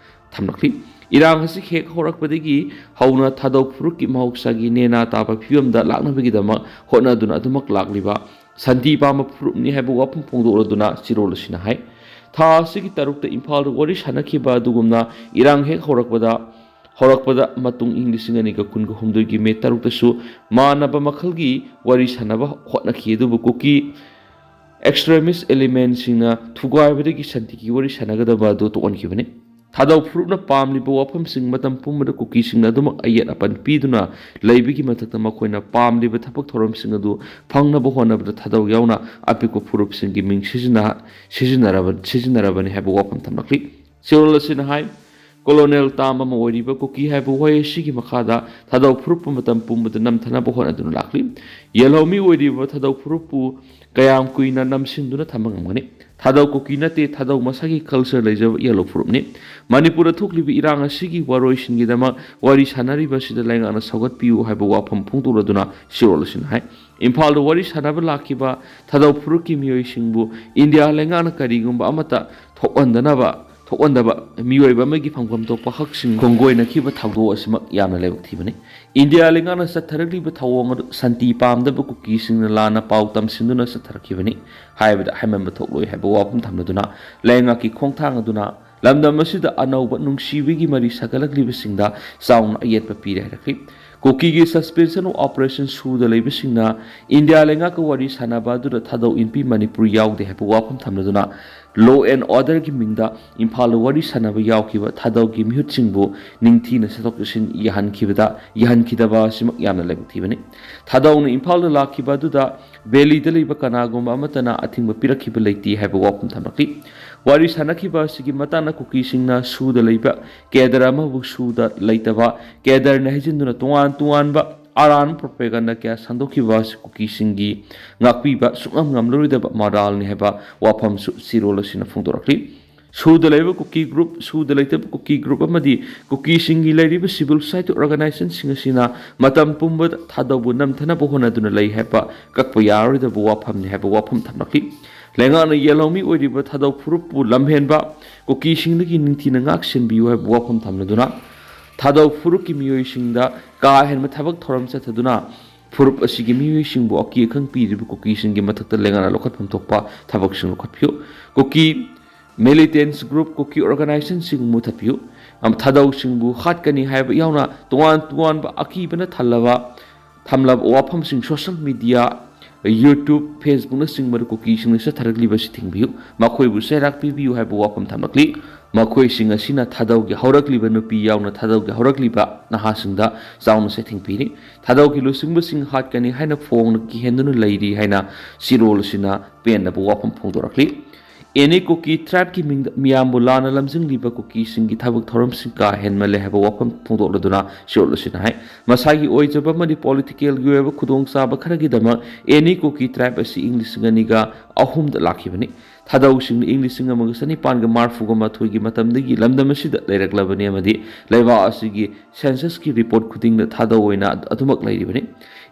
ꯊꯝꯂꯛꯂꯤ꯫ ꯏꯔꯥꯡ ꯑꯁꯤ ꯍꯦꯛ ꯍꯧꯔꯛꯄꯗꯒꯤ ꯍꯧꯅ ꯊꯥꯗꯧ ꯐꯨꯔꯨꯞꯀꯤ ꯃꯍꯧꯁꯥꯒꯤ ꯅꯦꯅꯥ ꯇꯥꯕ ꯐꯤꯕꯝꯗ ꯂꯥꯛꯅꯕꯒꯤꯗꯃꯛ ꯍꯣꯠꯅꯗꯨꯅ ꯑꯗꯨꯃꯛ ꯂꯥꯛꯂꯤꯕ ꯁꯥꯟꯇꯤ ꯄꯥꯝꯕ ꯐꯨꯔꯨꯞꯅꯤ ꯍꯥꯏꯕ ꯋꯥꯐꯝ ꯐꯣꯡꯗꯣꯛꯂꯗꯨꯅ ꯆꯤꯔꯣꯜ ꯑꯁꯤꯅ ꯍꯥꯏ, ꯊꯥ ꯑꯁꯤꯒꯤ ꯇꯔꯨꯛꯇ ꯏꯝꯐꯥꯜꯗ ꯋꯥꯔꯤ ꯁꯥꯟꯅꯈꯤꯕ ꯑꯗꯨꯒꯨꯝꯅ ꯏꯔꯥꯡ ꯍꯦꯛ ꯍꯧꯔꯛꯄꯗ ꯍꯧꯔꯛꯄꯗ ꯃꯇꯨꯡ ꯏꯪ ꯂꯤꯁꯤꯡ ꯑꯅꯤꯒ ꯀꯨꯟꯒ ꯍꯨꯝꯗꯣꯏꯒꯤ ꯃꯦ ꯇꯔꯨꯛꯇꯁꯨ ꯃꯥꯟꯅꯕ ꯃꯈꯜꯒꯤ ꯋꯥꯔꯤ ꯁꯥꯟꯅꯕ ꯍꯣꯠꯅꯈꯤ, ꯑꯗꯨꯕꯨ ꯀꯨꯀꯤ ꯑꯦꯛꯁꯇ꯭ꯔꯦꯃꯤꯁ ꯑꯦꯂꯤꯃꯦꯟꯁꯤꯡꯅ ꯊꯨꯒꯥꯏꯕꯗꯒꯤ ꯁꯥꯟꯇꯤꯒꯤ ꯋꯥꯔꯤ ꯁꯥꯟꯅꯒꯗꯕ ꯑꯗꯨ ꯇꯣꯛꯍꯟꯈꯤꯕꯅꯤ꯫ ꯊꯥꯗꯧ ꯐꯨꯔꯨꯞꯅ ꯄꯥꯝꯂꯤꯕ ꯋꯥꯐꯝꯁꯤꯡ ꯃꯇꯝ ꯄꯨꯝꯕꯗ ꯀꯨꯀꯤꯁꯤꯡꯅ ꯑꯗꯨꯃꯛ ꯑꯌꯦꯠ ꯑꯄꯟ ꯄꯤꯗꯨꯅ ꯂꯩꯕꯒꯤ ꯃꯊꯛꯇ ꯃꯈꯣꯏꯅ ꯄꯥꯝꯂꯤꯕ ꯊꯕꯛ ꯊꯧꯔꯝꯁꯤꯡ ꯑꯗꯨ ꯐꯪꯅꯕ ꯍꯣꯠꯅꯕꯗ ꯊꯥꯗꯧ ꯌꯥꯎꯅ ꯑꯄꯤꯛꯄ ꯐꯨꯔꯨꯞꯁꯤꯡꯒꯤ ꯃꯤꯡ ꯁꯤꯖꯤꯟꯅ-, ꯁꯤꯖꯤꯟꯅꯔꯕ-, ꯁꯤꯖꯤꯟꯅꯔꯕꯅꯤ ꯍꯥꯏꯕ ꯋꯥꯐꯝ ꯊꯝꯂꯛꯂꯤ꯫ ꯆꯤꯔꯣꯜ ꯑꯁꯤꯅ ꯍꯥꯏ, ꯀꯣꯂꯣꯅꯦꯜ ꯇꯥꯝ ꯑꯃ ꯑꯣꯏꯔꯤꯕ ꯀꯨꯀꯤ ꯍꯥꯏꯕ ꯋꯥꯍꯩ ꯑꯁꯤꯒꯤ ꯃꯈꯥꯗ ꯊꯥꯗꯧ ꯐꯨꯔꯨꯞꯄꯨ ꯃꯇꯝ ꯄꯨꯝꯕꯗ ꯅꯝꯊꯅꯕ ꯍꯣꯠꯅꯗꯨꯅ ꯂꯥꯛꯂꯤ꯫ ꯌꯦꯜꯍꯧꯃꯤ ꯑꯣꯏꯔꯤꯕ ꯊꯥꯗꯧ ꯐꯨꯔꯨꯞꯄꯨ ꯀꯌꯥꯝ ꯀꯨꯏꯅ ꯅꯝꯁꯤꯟꯗꯨꯅ ꯊꯝꯕ ꯉꯝꯒꯅꯤ? ꯊꯥꯗꯧ ꯀꯨꯀꯤ ꯅꯠꯇꯦ, ꯊꯥꯗꯧ ꯃꯁꯥꯒꯤ ꯀꯜꯆꯔ ꯂꯩꯖꯕ ꯌꯦꯜꯍꯧ ꯐꯨꯔꯨꯞꯅꯤ꯫ ꯃꯅꯤꯄꯨꯔꯗ ꯊꯣꯛꯂꯤꯕ ꯏꯔꯥꯡ ꯑꯁꯤꯒꯤ ꯋꯥꯔꯣꯏꯁꯤꯟꯒꯤꯗꯃꯛ ꯋꯥꯔꯤ ꯁꯥꯟꯅꯔꯤꯕ ꯑꯁꯤꯗ ꯂꯩꯉꯥꯛꯅ ꯁꯧꯒꯠꯄꯤꯌꯨ ꯍꯥꯏꯕ ꯋꯥꯐꯝ ꯐꯣꯡꯗꯣꯛꯂꯗꯨꯅ ꯆꯤꯔꯣꯜ ꯑꯁꯤꯅ ꯍꯥꯏ, ꯏꯝꯐꯥꯜꯗ ꯋꯥꯔꯤ ꯁꯥꯟꯅꯕ ꯂꯥꯛꯈꯤꯕ ꯊꯥꯗꯧ ꯐꯨꯔꯨꯞꯀꯤ ꯃꯤꯑꯣꯏꯁꯤꯡꯕꯨ ꯏꯟꯗꯤꯌꯥ ꯂꯩꯉꯥꯛꯅ ꯀꯔꯤꯒꯨꯝꯕ ꯑꯃꯠꯇ ꯊꯣꯛꯍꯟꯗꯅꯕ, ꯊꯣꯛꯍꯟꯗꯕ ꯃꯤꯑꯣꯏꯕ ꯑꯃꯒꯤ ꯐꯪꯐꯝ ꯊꯣꯛꯄ ꯍꯛꯁꯤꯡ ꯈꯣꯡꯒꯣꯏꯅꯈꯤꯕ ꯊꯧꯗꯣꯛ ꯑꯁꯤꯃꯛ ꯌꯥꯝꯅ ꯂꯥꯏꯕꯛ ꯊꯤꯕꯅꯤ꯫ ꯏꯟꯗꯤꯌꯥ ꯂꯩꯉꯥꯛꯅ ꯆꯠꯊꯔꯛꯂꯤꯕ ꯊꯧꯑꯣꯡ ꯑꯗꯨ ꯁꯥꯟꯇꯤ ꯄꯥꯝꯗꯕ ꯀꯨꯀꯤꯁꯤꯡꯅ ꯂꯥꯟꯅ ꯄꯥꯎ ꯇꯝꯁꯤꯟꯗꯨꯅ ꯆꯠꯊꯔꯛꯈꯤꯕꯅꯤ ꯍꯥꯏꯕꯗ ꯍꯥꯏꯃꯟꯕ ꯊꯣꯛꯂꯣꯏ ꯍꯥꯏꯕ ꯋꯥꯐꯝ ꯊꯝꯂꯗꯨꯅ, ꯂꯩꯉꯥꯛꯀꯤ ꯈꯣꯡꯊꯥꯡ ꯑꯗꯨꯅ ꯂꯝꯗꯝ ꯑꯁꯤꯗ ꯑꯅꯧꯕ ꯅꯨꯡꯁꯤꯕꯒꯤ ꯃꯔꯤ ꯁꯥꯒꯠꯂꯛꯂꯤꯕꯁꯤꯡꯗ ꯆꯥꯎꯅ ꯑꯌꯦꯠꯄ ꯄꯤꯔꯦ ꯍꯥꯏꯔꯛꯈꯤ꯫ ꯀꯨꯀꯤꯒꯤ suspension of operation ꯁꯨꯗ ꯂꯩꯕꯁꯤꯡꯅ ꯏꯟꯗꯤꯌꯥ ꯂꯩꯉꯥꯛꯀ ꯋꯥꯔꯤ ꯁꯥꯟꯅꯕ ꯑꯗꯨꯗ ꯊꯥꯗꯧ ꯏꯟꯄꯤ ꯃꯅꯤꯄꯨꯔ ꯌꯥꯎꯗꯦ ꯍꯥꯏꯕ ꯋꯥꯐꯝ ꯊꯝꯂꯗꯨꯅ, law and orderꯒꯤ ꯃꯤꯡꯗ ꯏꯝꯐꯥꯜꯗ ꯋꯥꯔꯤ ꯁꯥꯟꯅꯕ ꯌꯥꯎꯈꯤꯕ ꯊꯥꯗꯧꯒꯤ ꯃꯤꯍꯨꯠꯁꯤꯡꯕꯨ ꯅꯤꯡꯊꯤꯅ ꯆꯠꯊꯣꯛ ꯆꯠꯁꯤꯟ ꯌꯥꯍꯟꯈꯤꯕꯗ, ꯌꯥꯍꯟꯈꯤꯗꯕ ꯑꯁꯤꯃꯛ ꯌꯥꯝꯅ ꯂꯥꯏꯕꯛ ꯊꯤꯕꯅꯤ꯫ ꯊꯥꯗꯧꯅ ꯏꯝꯐꯥꯜꯗ ꯂꯥꯛꯈꯤꯕ ꯑꯗꯨꯗ ꯚꯦꯂꯤꯗ ꯂꯩꯕ ꯀꯅꯥꯒꯨꯝꯕ ꯑꯃꯠꯇꯅ ꯑꯊꯤꯡꯕ ꯄꯤꯔꯛꯈꯤꯕ ꯂꯩꯇꯦ ꯍꯥꯏꯕ ꯋꯥꯐꯝ ꯊꯝꯂꯛꯈꯤ꯫ ꯋꯥꯔꯤ ꯁꯥꯟꯅꯈꯤꯕ ꯑꯁꯤꯒꯤ ꯃꯇꯥꯡꯗ ꯀꯨꯀꯤꯁꯤꯡꯅ ꯁꯨꯗ ꯂꯩꯕ ꯀꯦꯗꯔ ꯑꯃꯕꯨ ꯁꯨꯗ ꯂꯩꯇꯕ ꯀꯦꯗꯔꯅ ꯍꯩꯖꯤꯟꯗꯨꯅ ꯇꯣꯉꯥꯟ ꯇꯣꯉꯥꯟꯕ ꯑꯔꯥꯟꯕ propaganda ꯀꯌꯥ ꯁꯟꯗꯣꯛꯈꯤꯕ ꯑꯁꯤ ꯀꯨꯀꯤꯁꯤꯡꯒꯤ ꯉꯥꯛꯄꯤꯕ ꯁꯨꯡꯉꯝ ꯉꯝꯂꯔꯣꯏꯗꯕ ꯃꯔꯥꯜꯅꯤ ꯍꯥꯏꯕ ꯋꯥꯐꯝꯁꯨ ꯆꯦꯔꯣꯜ ꯑꯁꯤꯅ ꯐꯣꯡꯗꯣꯔꯛꯂꯤ꯫ ꯁꯨꯗ ꯂꯩꯕ ꯀꯨꯀꯤ group, ꯁꯨꯗ ꯂꯩꯇꯕ ꯀꯨꯀꯤ group ꯑꯃꯗꯤ ꯀꯨꯀꯤꯁꯤꯡꯒꯤ ꯂꯩꯔꯤꯕ civil society organizationꯁꯤꯡ ꯑꯁꯤꯅ ꯃꯇꯝ ꯄꯨꯝꯕꯗ ꯊꯥꯗꯧꯕꯨ ꯅꯝꯊꯅꯕ ꯍꯣꯠꯅꯗꯨꯅ ꯂꯩ ꯍꯥꯏꯕ ꯀꯛꯄ ꯌꯥꯔꯣꯏꯗꯕ ꯋꯥꯐꯝꯅꯤ ꯍꯥꯏꯕ ꯋꯥꯐꯝ ꯊꯝꯂꯛꯈꯤ꯫ ꯂꯩꯉꯥꯛꯅ ꯌꯦꯜꯍꯧꯃꯤ ꯑꯣꯏꯔꯤꯕ ꯊꯥꯗꯧ ꯐꯨꯔꯨꯞꯄꯨ ꯂꯝꯍꯦꯟꯕ, ꯀꯨꯀꯤꯁꯤꯡꯗꯒꯤ ꯅꯤꯡꯊꯤꯅ ꯉꯥꯛ ꯁꯦꯟꯕꯤꯌꯨ ꯍꯥꯏꯕ ꯋꯥꯐꯝ ꯊꯝꯂꯗꯨꯅ, ꯊꯥꯗꯧ ꯐꯨꯔꯨꯞꯀꯤ ꯃꯤꯑꯣꯏꯁꯤꯡꯗ ꯀꯥ ꯍꯦꯟꯕ ꯊꯕꯛ ꯊꯧꯔꯝ ꯆꯠꯊꯗꯨꯅ ꯐꯨꯔꯨꯞ ꯑꯁꯤꯒꯤ ꯃꯤꯑꯣꯏꯁꯤꯡꯕꯨ ꯑꯀꯤ ꯑꯈꯪ ꯄꯤꯔꯤꯕ ꯀꯨꯀꯤꯁꯤꯡꯒꯤ ꯃꯊꯛꯇ ꯂꯩꯉꯥꯛꯅ ꯂꯧꯈꯠꯐꯝ ꯊꯣꯛꯄ ꯊꯕꯛꯁꯤꯡ ꯂꯧꯈꯠꯄꯤꯌꯨ꯫ ꯀꯨꯀꯤ militants group, ꯀꯨꯀꯤ organizationꯁꯤꯡ ꯃꯨꯊꯠꯄꯤꯌꯨ꯫ ꯑꯃ ꯊꯥꯗꯧꯁꯤꯡꯕꯨ ꯍꯥꯠꯀꯅꯤ ꯍꯥꯏꯕ ꯌꯥꯎꯅ ꯇꯣꯉꯥꯟ ꯇꯣꯉꯥꯟꯕ ꯑꯀꯤꯕꯅ ꯊꯜꯂꯕ ꯊꯝꯂꯕ ꯋꯥꯐꯝꯁꯤꯡ social media, YouTube, Facebookꯅꯆꯤꯡꯕꯗ ꯀꯨꯀꯤꯁꯤꯡꯅ ꯆꯠꯊꯔꯛꯂꯤꯕ ꯑꯁꯤ ꯊꯤꯡꯕꯤꯌꯨ꯫ ꯃꯈꯣꯏꯕꯨ ꯆꯩꯔꯥꯛ ꯄꯤꯕꯤꯌꯨ ꯍꯥꯏꯕ ꯋꯥꯐꯝ ꯊꯝꯂꯛꯂꯤ꯫ ꯃꯈꯣꯏꯁꯤꯡ ꯑꯁꯤꯅ ꯊꯥꯗꯧꯒꯤ ꯍꯧꯔꯛꯂꯤꯕ ꯅꯨꯄꯤ ꯌꯥꯎꯅ ꯊꯥꯗꯧꯒꯤ ꯍꯧꯔꯛꯂꯤꯕ ꯅꯍꯥꯁꯤꯡꯗ ꯆꯥꯎꯅ ꯆꯩꯊꯦꯡ ꯄꯤꯔꯤ꯫ ꯊꯥꯗꯧꯒꯤ ꯂꯨꯆꯤꯡꯕꯁꯤꯡ ꯍꯥꯠꯀꯅꯤ ꯍꯥꯏꯅ ꯐꯣꯡꯅ ꯀꯤꯍꯦꯟꯗꯨꯅ ꯂꯩꯔꯤ ꯍꯥꯏꯅ ꯆꯦꯔꯣꯜ ꯑꯁꯤꯅ ꯄꯦꯟꯗꯕ ꯋꯥꯐꯝ ꯐꯣꯡꯗꯣꯔꯛꯂꯤ꯫ Any Kuki tribeꯀꯤ ꯃꯤꯡꯗ ꯃꯤꯌꯥꯝꯕꯨ ꯂꯥꯟꯅ ꯂꯝꯖꯤꯡꯂꯤꯕ ꯀꯨꯀꯤꯁꯤꯡꯒꯤ ꯊꯕꯛ ꯊꯧꯔꯝꯁꯤꯡ ꯀꯥ ꯍꯦꯟꯃꯜꯂꯦ ꯍꯥꯏꯕ ꯋꯥꯐꯝ ꯐꯣꯡꯗꯣꯛꯂꯗꯨꯅ ꯆꯦꯔꯣꯜ ꯑꯁꯤꯅ ꯍꯥꯏ, ꯃꯁꯥꯒꯤ ꯑꯣꯏꯖꯕ ꯑꯃꯗꯤ politicalꯒꯤ ꯑꯣꯏꯕ ꯈꯨꯗꯣꯡꯆꯥꯕ ꯈꯔꯒꯤꯗꯃꯛ Any Kuki tribe ꯑꯁꯤ ꯏꯪ ꯂꯤꯁꯤꯡ ꯑꯅꯤꯒ ꯑꯍꯨꯝꯗ ꯂꯥꯛꯈꯤꯕꯅꯤ꯫ ꯊꯥꯗꯧꯁꯤꯡꯅ ꯏꯪ ꯂꯤꯁꯤꯡ ꯑꯃꯒ ꯆꯅꯤꯄꯥꯟꯒ ꯃꯔꯐꯨꯒ ꯃꯥꯊꯣꯏꯒꯤ ꯃꯇꯝꯗꯒꯤ ꯂꯝꯗꯝ ꯑꯁꯤꯗ ꯂꯩꯔꯛꯂꯕꯅꯤ ꯑꯃꯗꯤ ꯂꯩꯕꯥꯛ ꯑꯁꯤꯒꯤ census ꯀꯤ report ꯈꯨꯗꯤꯡꯗ ꯊꯥꯗꯧ ꯑꯣꯏꯅ ꯑꯗꯨꯃꯛ ꯂꯩꯔꯤꯕꯅꯤ꯫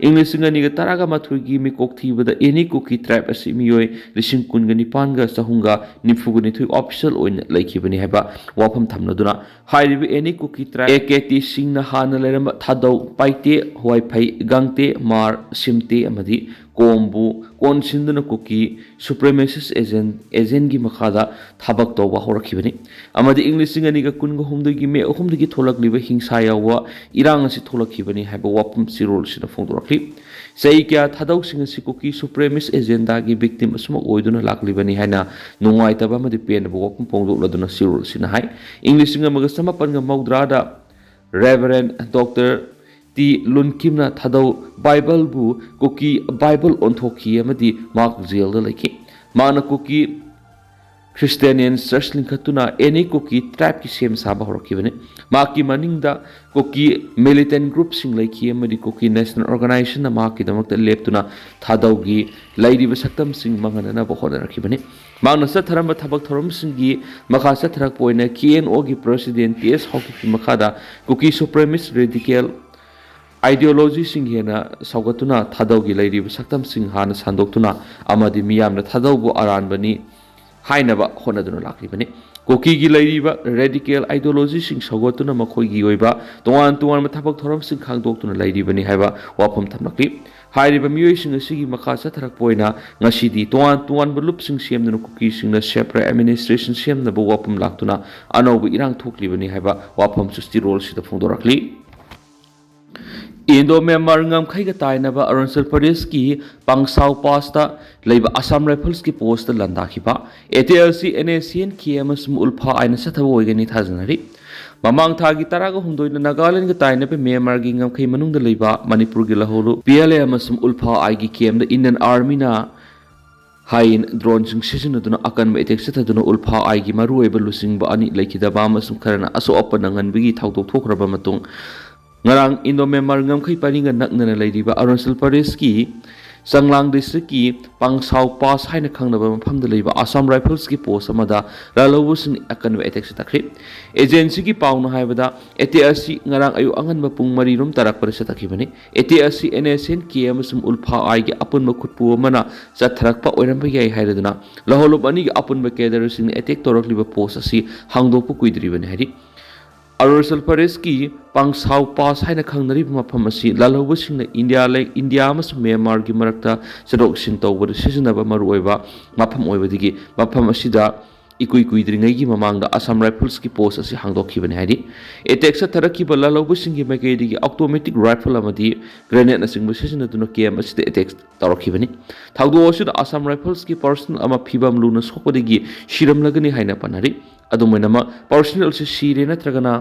ꯏꯪ ꯂꯤꯁꯤꯡ ꯑꯅꯤꯒ ꯇꯔꯥꯒ ꯃꯥꯊꯣꯏꯒꯤ ꯃꯤꯀꯣꯛ ꯊꯤꯕꯗ any ꯀꯨꯀꯤ tribe ꯑꯁꯤ ꯃꯤꯑꯣꯏ ꯂꯤꯁꯤꯡ ꯀꯨꯟꯒ ꯅꯤꯄꯥꯟꯒ ꯆꯍꯨꯝꯒ ꯅꯤꯐꯨꯒ ꯅꯤꯊꯣꯏ official ꯑꯣꯏꯅ ꯂꯩꯈꯤꯕꯅꯤ ꯍꯥꯏꯕ ꯋꯥꯐꯝ ꯊꯝꯂꯗꯨꯅ, ꯍꯥꯏꯔꯤꯕ any Kuki tribe, A K T ꯁꯤꯡꯅ ꯍꯥꯟꯅ ꯂꯩꯔꯝꯕ ꯊꯥꯗꯧ, ꯄꯥꯏꯇꯦ, ꯍꯋꯥꯏꯐꯩ, ꯒꯥꯡꯇꯦ, ꯃꯥꯔ, ꯁꯤꯝꯇꯦ ꯑꯃꯗꯤ ꯀꯣꯝꯕꯨ ꯀꯣꯟꯁꯤꯟꯗꯨꯅ ꯀꯨꯀꯤ supremacist agent, agent ꯀꯤ ꯃꯈꯥꯗ ꯊꯕꯛ ꯇꯧꯕ ꯍꯧꯔꯛꯈꯤꯕꯅꯤ꯫ ꯑꯃꯗꯤ ꯏꯪ ꯂꯤꯁꯤꯡ ꯑꯅꯤꯒ ꯀꯨꯟꯒ ꯍꯨꯝꯗꯣꯏꯒꯤ ꯃꯦ ꯑꯍꯨꯝꯗꯒꯤ ꯊꯣꯛꯂꯛꯂꯤꯕ ꯍꯤꯡꯁꯥ ꯌꯥꯎꯕ ꯏꯔꯥꯡ ꯑꯁꯤ ꯊꯣꯛꯂꯛꯈꯤꯕꯅꯤ ꯍꯥꯏꯕ ꯋꯥꯐꯝ ꯆꯦꯔꯣꯜꯁꯤꯅ ꯐꯣꯡꯗꯣꯔꯛꯂꯤ꯫ ꯆꯍꯤ ꯀꯌꯥ ꯊꯥꯗꯧꯁꯤꯡ ꯑꯁꯤ ꯀꯨꯀꯤ supremacist agenda ꯒꯤ victim ꯑꯁꯨꯃꯛ ꯑꯣꯏꯗꯨꯅ ꯂꯥꯛꯂꯤꯕꯅꯤ ꯍꯥꯏꯅ ꯅꯨꯡꯉꯥꯏꯇꯕ ꯑꯃꯗꯤ ꯄꯦꯟꯗꯕ ꯋꯥꯐꯝ ꯐꯣꯡꯗꯣꯛꯂꯗꯨꯅ ꯆꯦꯔꯣꯜ ꯑꯁꯤꯅ ꯍꯥꯏ꯫ ꯏꯪ ꯂꯤꯁꯤꯡ ꯑꯃꯒ ꯆꯃꯥꯄꯟꯒ ꯃꯧꯗ꯭ꯔꯥꯗ Reverend Doctor ꯇꯤ ꯂꯨꯟꯀꯤꯝꯅ ꯊꯥꯗꯧ ꯕꯥꯏꯕꯜꯕꯨ ꯀꯨꯀꯤ ꯕꯥꯏꯕꯜ ꯑꯣꯟꯊꯣꯛꯈꯤ ꯑꯃꯗꯤ ꯃꯍꯥꯛ ꯖꯦꯜꯗ ꯂꯩꯈꯤ꯫ ꯃꯍꯥꯛꯅ ꯀꯨꯀꯤ Christian Church ꯂꯤꯡꯈꯠꯇꯨꯅ any ꯀꯨꯀꯤ tribe ꯀꯤ ꯁꯦꯝ ꯁꯥꯕ ꯍꯧꯔꯛꯈꯤꯕꯅꯤ꯫ ꯃꯍꯥꯛꯀꯤ ꯃꯅꯤꯡꯗ ꯀꯨꯀꯤ militant group ꯁꯤꯡ ꯂꯩꯈꯤ ꯑꯃꯗꯤ ꯀꯨꯀꯤ National Organization ꯅ ꯃꯍꯥꯛꯀꯤꯗꯃꯛꯇ ꯂꯦꯞꯇꯨꯅ ꯊꯥꯗꯧꯒꯤ ꯂꯩꯔꯤꯕ ꯁꯛꯇꯝꯁꯤꯡ ꯃꯥꯡꯍꯟꯅꯅꯕ ꯍꯣꯠꯅꯔꯛꯈꯤꯕꯅꯤ꯫ ꯃꯍꯥꯛꯅ ꯆꯠꯊꯔꯝꯕ ꯊꯕꯛ ꯊꯧꯔꯝꯁꯤꯡꯒꯤ ꯃꯈꯥ ꯆꯠꯊꯔꯛꯄ ꯑꯣꯏꯅ ꯀꯦ ꯑꯦꯟ ꯑꯣ ꯒꯤ President ꯇꯤ ꯑꯦꯁ ꯍꯥꯎꯀꯤꯞꯀꯤ ꯃꯈꯥꯗ ꯀꯨꯀꯤ supremacist radical ideology ꯁꯤꯡ ꯍꯦꯟꯅ ꯁꯧꯒꯠꯇꯨꯅ ꯊꯥꯗꯧꯒꯤ ꯂꯩꯔꯤꯕ ꯁꯛꯇꯝꯁꯤꯡ ꯍꯥꯟꯅ ꯁꯟꯗꯣꯛꯇꯨꯅ ꯑꯃꯗꯤ ꯃꯤꯌꯥꯝꯅ ꯊꯥꯗꯧꯕꯨ ꯑꯔꯥꯟꯕꯅꯤ ꯍꯥꯏꯅꯕ ꯍꯣꯠꯅꯗꯨꯅ ꯂꯥꯛꯂꯤꯕꯅꯤ꯫ ꯀꯨꯀꯤꯒꯤ ꯂꯩꯔꯤꯕ radical ideology ꯁꯤꯡ ꯁꯧꯒꯠꯇꯨꯅ ꯃꯈꯣꯏꯒꯤ ꯑꯣꯏꯕ ꯇꯣꯉꯥꯟ ꯇꯣꯉꯥꯟꯕ ꯊꯕꯛ ꯊꯧꯔꯝꯁꯤꯡ ꯈꯪꯗꯣꯛꯇꯨꯅ ꯂꯩꯔꯤꯕꯅꯤ ꯍꯥꯏꯕ ꯋꯥꯐꯝ ꯊꯝꯂꯛꯂꯤ꯫ ꯍꯥꯏꯔꯤꯕ ꯃꯤꯑꯣꯏꯁꯤꯡ ꯑꯁꯤꯒꯤ ꯃꯈꯥ ꯆꯠꯊꯔꯛꯄ ꯑꯣꯏꯅ ꯉꯁꯤꯗꯤ ꯇꯣꯉꯥꯟ ꯇꯣꯉꯥꯟꯕ ꯂꯨꯞꯁꯤꯡ ꯁꯦꯝꯗꯨꯅ ꯀꯨꯀꯤꯁꯤꯡꯅ separate administration ꯁꯦꯝꯅꯕ ꯋꯥꯐꯝ ꯂꯥꯛꯇꯨꯅ ꯑꯅꯧꯕ ꯏꯔꯥꯡ ꯊꯣꯛꯂꯤꯕꯅꯤ ꯍꯥꯏꯕ ꯋꯥꯐꯝꯁꯨ ꯆꯦꯔꯣꯜꯁꯤꯗ ꯐꯣꯡꯗꯣꯔꯛꯂꯤ꯫ Indo Myanmar ꯉꯝꯈꯩꯒ ꯇꯥꯏꯅꯕ ꯑꯔꯨꯅꯥꯆꯜ ꯄ꯭ꯔꯗꯦꯁꯀꯤ ꯄꯥꯡꯁꯥꯎ ꯄꯥꯁꯇ ꯂꯩꯕ Assam Rifles ꯀꯤ post ꯇ ꯂꯥꯟꯗꯥꯈꯤꯕ A T L C, N A C N ꯀꯦ ꯑꯃꯁꯨꯡ ꯎꯜꯐꯥ ꯑꯥꯏꯅ ꯆꯠꯊꯕ ꯑꯣꯏꯒꯅꯤ ꯊꯥꯖꯅꯔꯤ꯫ ꯃꯃꯥꯡ ꯊꯥꯒꯤ ꯇꯔꯥꯒ ꯍꯨꯝꯗꯣꯏꯗ ꯅꯥꯒꯥꯂꯦꯟꯒ ꯇꯥꯏꯅꯕ ꯃ꯭ꯌꯥꯟꯃꯥꯔꯒꯤ ꯉꯝꯈꯩ ꯃꯅꯨꯡꯗ ꯂꯩꯕ ꯃꯅꯤꯄꯨꯔꯒꯤ ꯂꯍꯧꯂꯨ ꯄꯤ ꯑꯦꯜ ꯑꯦ ꯑꯃꯁꯨꯡ ꯎꯜꯐꯥ ꯑꯥꯏꯒꯤ camp ꯗ Indian Army ꯅ high-end drone ꯁꯤꯡ ꯁꯤꯖꯤꯟꯅꯗꯨꯅ ꯑꯀꯟꯕ attack ꯆꯠꯊꯗꯨꯅ ꯎꯜꯐꯥ ꯑꯥꯏꯒꯤ ꯃꯔꯨꯑꯣꯏꯕ ꯂꯨꯆꯤꯡꯕ ꯑꯅꯤ ꯂꯩꯈꯤꯗꯕ ꯑꯃꯁꯨꯡ ꯈꯔꯅ ꯑꯁꯣꯛ ꯑꯄꯟ ꯅꯪꯍꯟꯕꯒꯤ ꯊꯧꯗꯣꯛ ꯊꯣꯛꯈ꯭ꯔꯕ ꯃꯇꯨꯡ, ꯉꯔꯥꯡ Indo Myanmar ꯉꯝꯈꯩ ꯄꯔꯤꯡꯒ ꯅꯛꯅꯅ ꯂꯩꯔꯤꯕ ꯑꯔꯨꯅꯥꯆꯜ ꯄ꯭ꯔꯗꯦꯁꯀꯤ ꯆꯪꯂꯥꯡ ꯗꯤꯁꯇ꯭ꯔꯤꯛꯀꯤ ꯄꯥꯡꯁꯥꯎ ꯄꯥꯁ ꯍꯥꯏꯅ ꯈꯪꯅꯕ ꯃꯐꯝꯗ ꯂꯩꯕ ꯑꯁꯥꯝ ꯔꯥꯏꯐꯜꯁꯀꯤ ꯄꯣꯁ ꯑꯃꯗ ꯂꯥꯜꯍꯧꯕꯁꯤꯡ ꯑꯀꯟꯕ ꯑꯦꯇꯦꯛ ꯆꯠꯊꯈ꯭ꯔꯤ꯫ ꯑꯦꯖꯦꯟꯁꯤꯒꯤ ꯄꯥꯎꯅ ꯍꯥꯏꯕꯗ, ꯑꯦꯇꯦꯛ ꯑꯁꯤ ꯉꯔꯥꯡ ꯑꯌꯨꯛ ꯑꯉꯟꯕ ꯄꯨꯡ ꯃꯔꯤ ꯔꯣꯝ ꯇꯥꯔꯛꯄꯗ ꯆꯠꯊꯈꯤꯕꯅꯤ꯫ ꯑꯦꯇꯦꯛ ꯑꯁꯤ ꯑꯦꯟ ꯑꯦꯁ ꯑꯦꯟ ꯀꯦ ꯑꯃꯁꯨꯡ ꯎꯜꯐꯥ ꯑꯥꯏꯒꯤ ꯑꯄꯨꯟꯕ ꯈꯨꯠꯄꯨ ꯑꯃꯅ ꯆꯠꯊꯔꯛꯄ ꯑꯣꯏꯔꯝꯕ ꯌꯥꯏ ꯍꯥꯏꯔꯗꯨꯅ ꯂꯥꯜꯍꯧꯂꯨꯞ ꯑꯅꯤꯒꯤ ꯑꯄꯨꯟꯕ ꯀꯦꯗꯔꯁꯤꯡꯅ ꯑꯦꯇꯦꯛ ꯇꯧꯔꯛꯂꯤꯕ ꯄꯣꯁ ꯑꯁꯤ ꯍꯥꯡꯗꯣꯛꯄ ꯀꯨꯏꯗ꯭ꯔꯤꯕꯅꯤ ꯍꯥꯏꯔꯤ꯫ ꯑꯔꯨꯅꯥꯆꯜ ꯄ꯭ꯔꯗꯦꯁꯀꯤ ꯄꯥꯡꯁꯥꯎ ꯄꯥꯁ ꯍꯥꯏꯅ ꯈꯪꯅꯔꯤꯕ ꯃꯐꯝ ꯑꯁꯤ ꯂꯥꯜꯍꯧꯕꯁꯤꯡꯅ ꯏꯟꯗꯤꯌꯥ ꯂꯩ-, ꯏꯟꯗꯤꯌꯥ ꯑꯃꯁꯨꯡ ꯃ꯭ꯌꯥꯟꯃꯥꯔꯒꯤ ꯃꯔꯛꯇ ꯆꯠꯊꯣꯛ ꯆꯠꯁꯤꯟ ꯇꯧꯕꯗ ꯁꯤꯖꯤꯟꯅꯕ ꯃꯔꯨꯑꯣꯏꯕ ꯃꯐꯝ ꯑꯣꯏꯕꯗꯒꯤ ꯃꯐꯝ ꯑꯁꯤꯗ ꯏꯀꯨꯏ ꯀꯨꯏꯗ꯭ꯔꯤꯉꯩꯒꯤ ꯃꯃꯥꯡꯗ ꯑꯁꯥꯝ ꯔꯥꯏꯐꯜꯁꯀꯤ ꯄꯣꯁ ꯑꯁꯤ ꯍꯥꯡꯗꯣꯛꯈꯤꯕꯅꯤ ꯍꯥꯏꯔꯤ꯫ ꯑꯦꯇꯦꯛ ꯆꯠꯊꯔꯛꯈꯤꯕ ꯂꯥꯜꯍꯧꯕꯁꯤꯡꯒꯤ ꯃꯥꯏꯀꯩꯗꯒꯤ ꯑꯣꯇꯣꯃꯦꯇꯤꯛ ꯔꯥꯏꯐꯜ ꯑꯃꯗꯤ ꯒ꯭ꯔꯦꯅꯦꯗꯅꯆꯤꯡꯕ ꯁꯤꯖꯤꯟꯅꯗꯨꯅ ꯀꯦꯝ ꯑꯁꯤꯗ ꯑꯦꯇꯦꯛ ꯇꯧꯔꯛꯈꯤꯕꯅꯤ꯫ ꯊꯧꯗꯣꯛ ꯑꯁꯤꯗ ꯑꯁꯥꯝ ꯔꯥꯏꯐꯜꯁꯀꯤ ꯄꯔꯁꯅꯦꯜ ꯑꯃ ꯐꯤꯚꯝ ꯂꯨꯅ ꯁꯣꯛꯄꯗꯒꯤ ꯁꯤꯔꯝꯂꯒꯅꯤ ꯍꯥꯏꯅ ꯄꯟꯅꯔꯤ꯫ ꯑꯗꯨꯝ ꯑꯣꯏꯅꯃꯛ, ꯄꯔꯁꯅꯦꯜ ꯑꯁꯤ ꯁꯤꯔꯦ ꯅꯠꯇ꯭ꯔꯒꯅ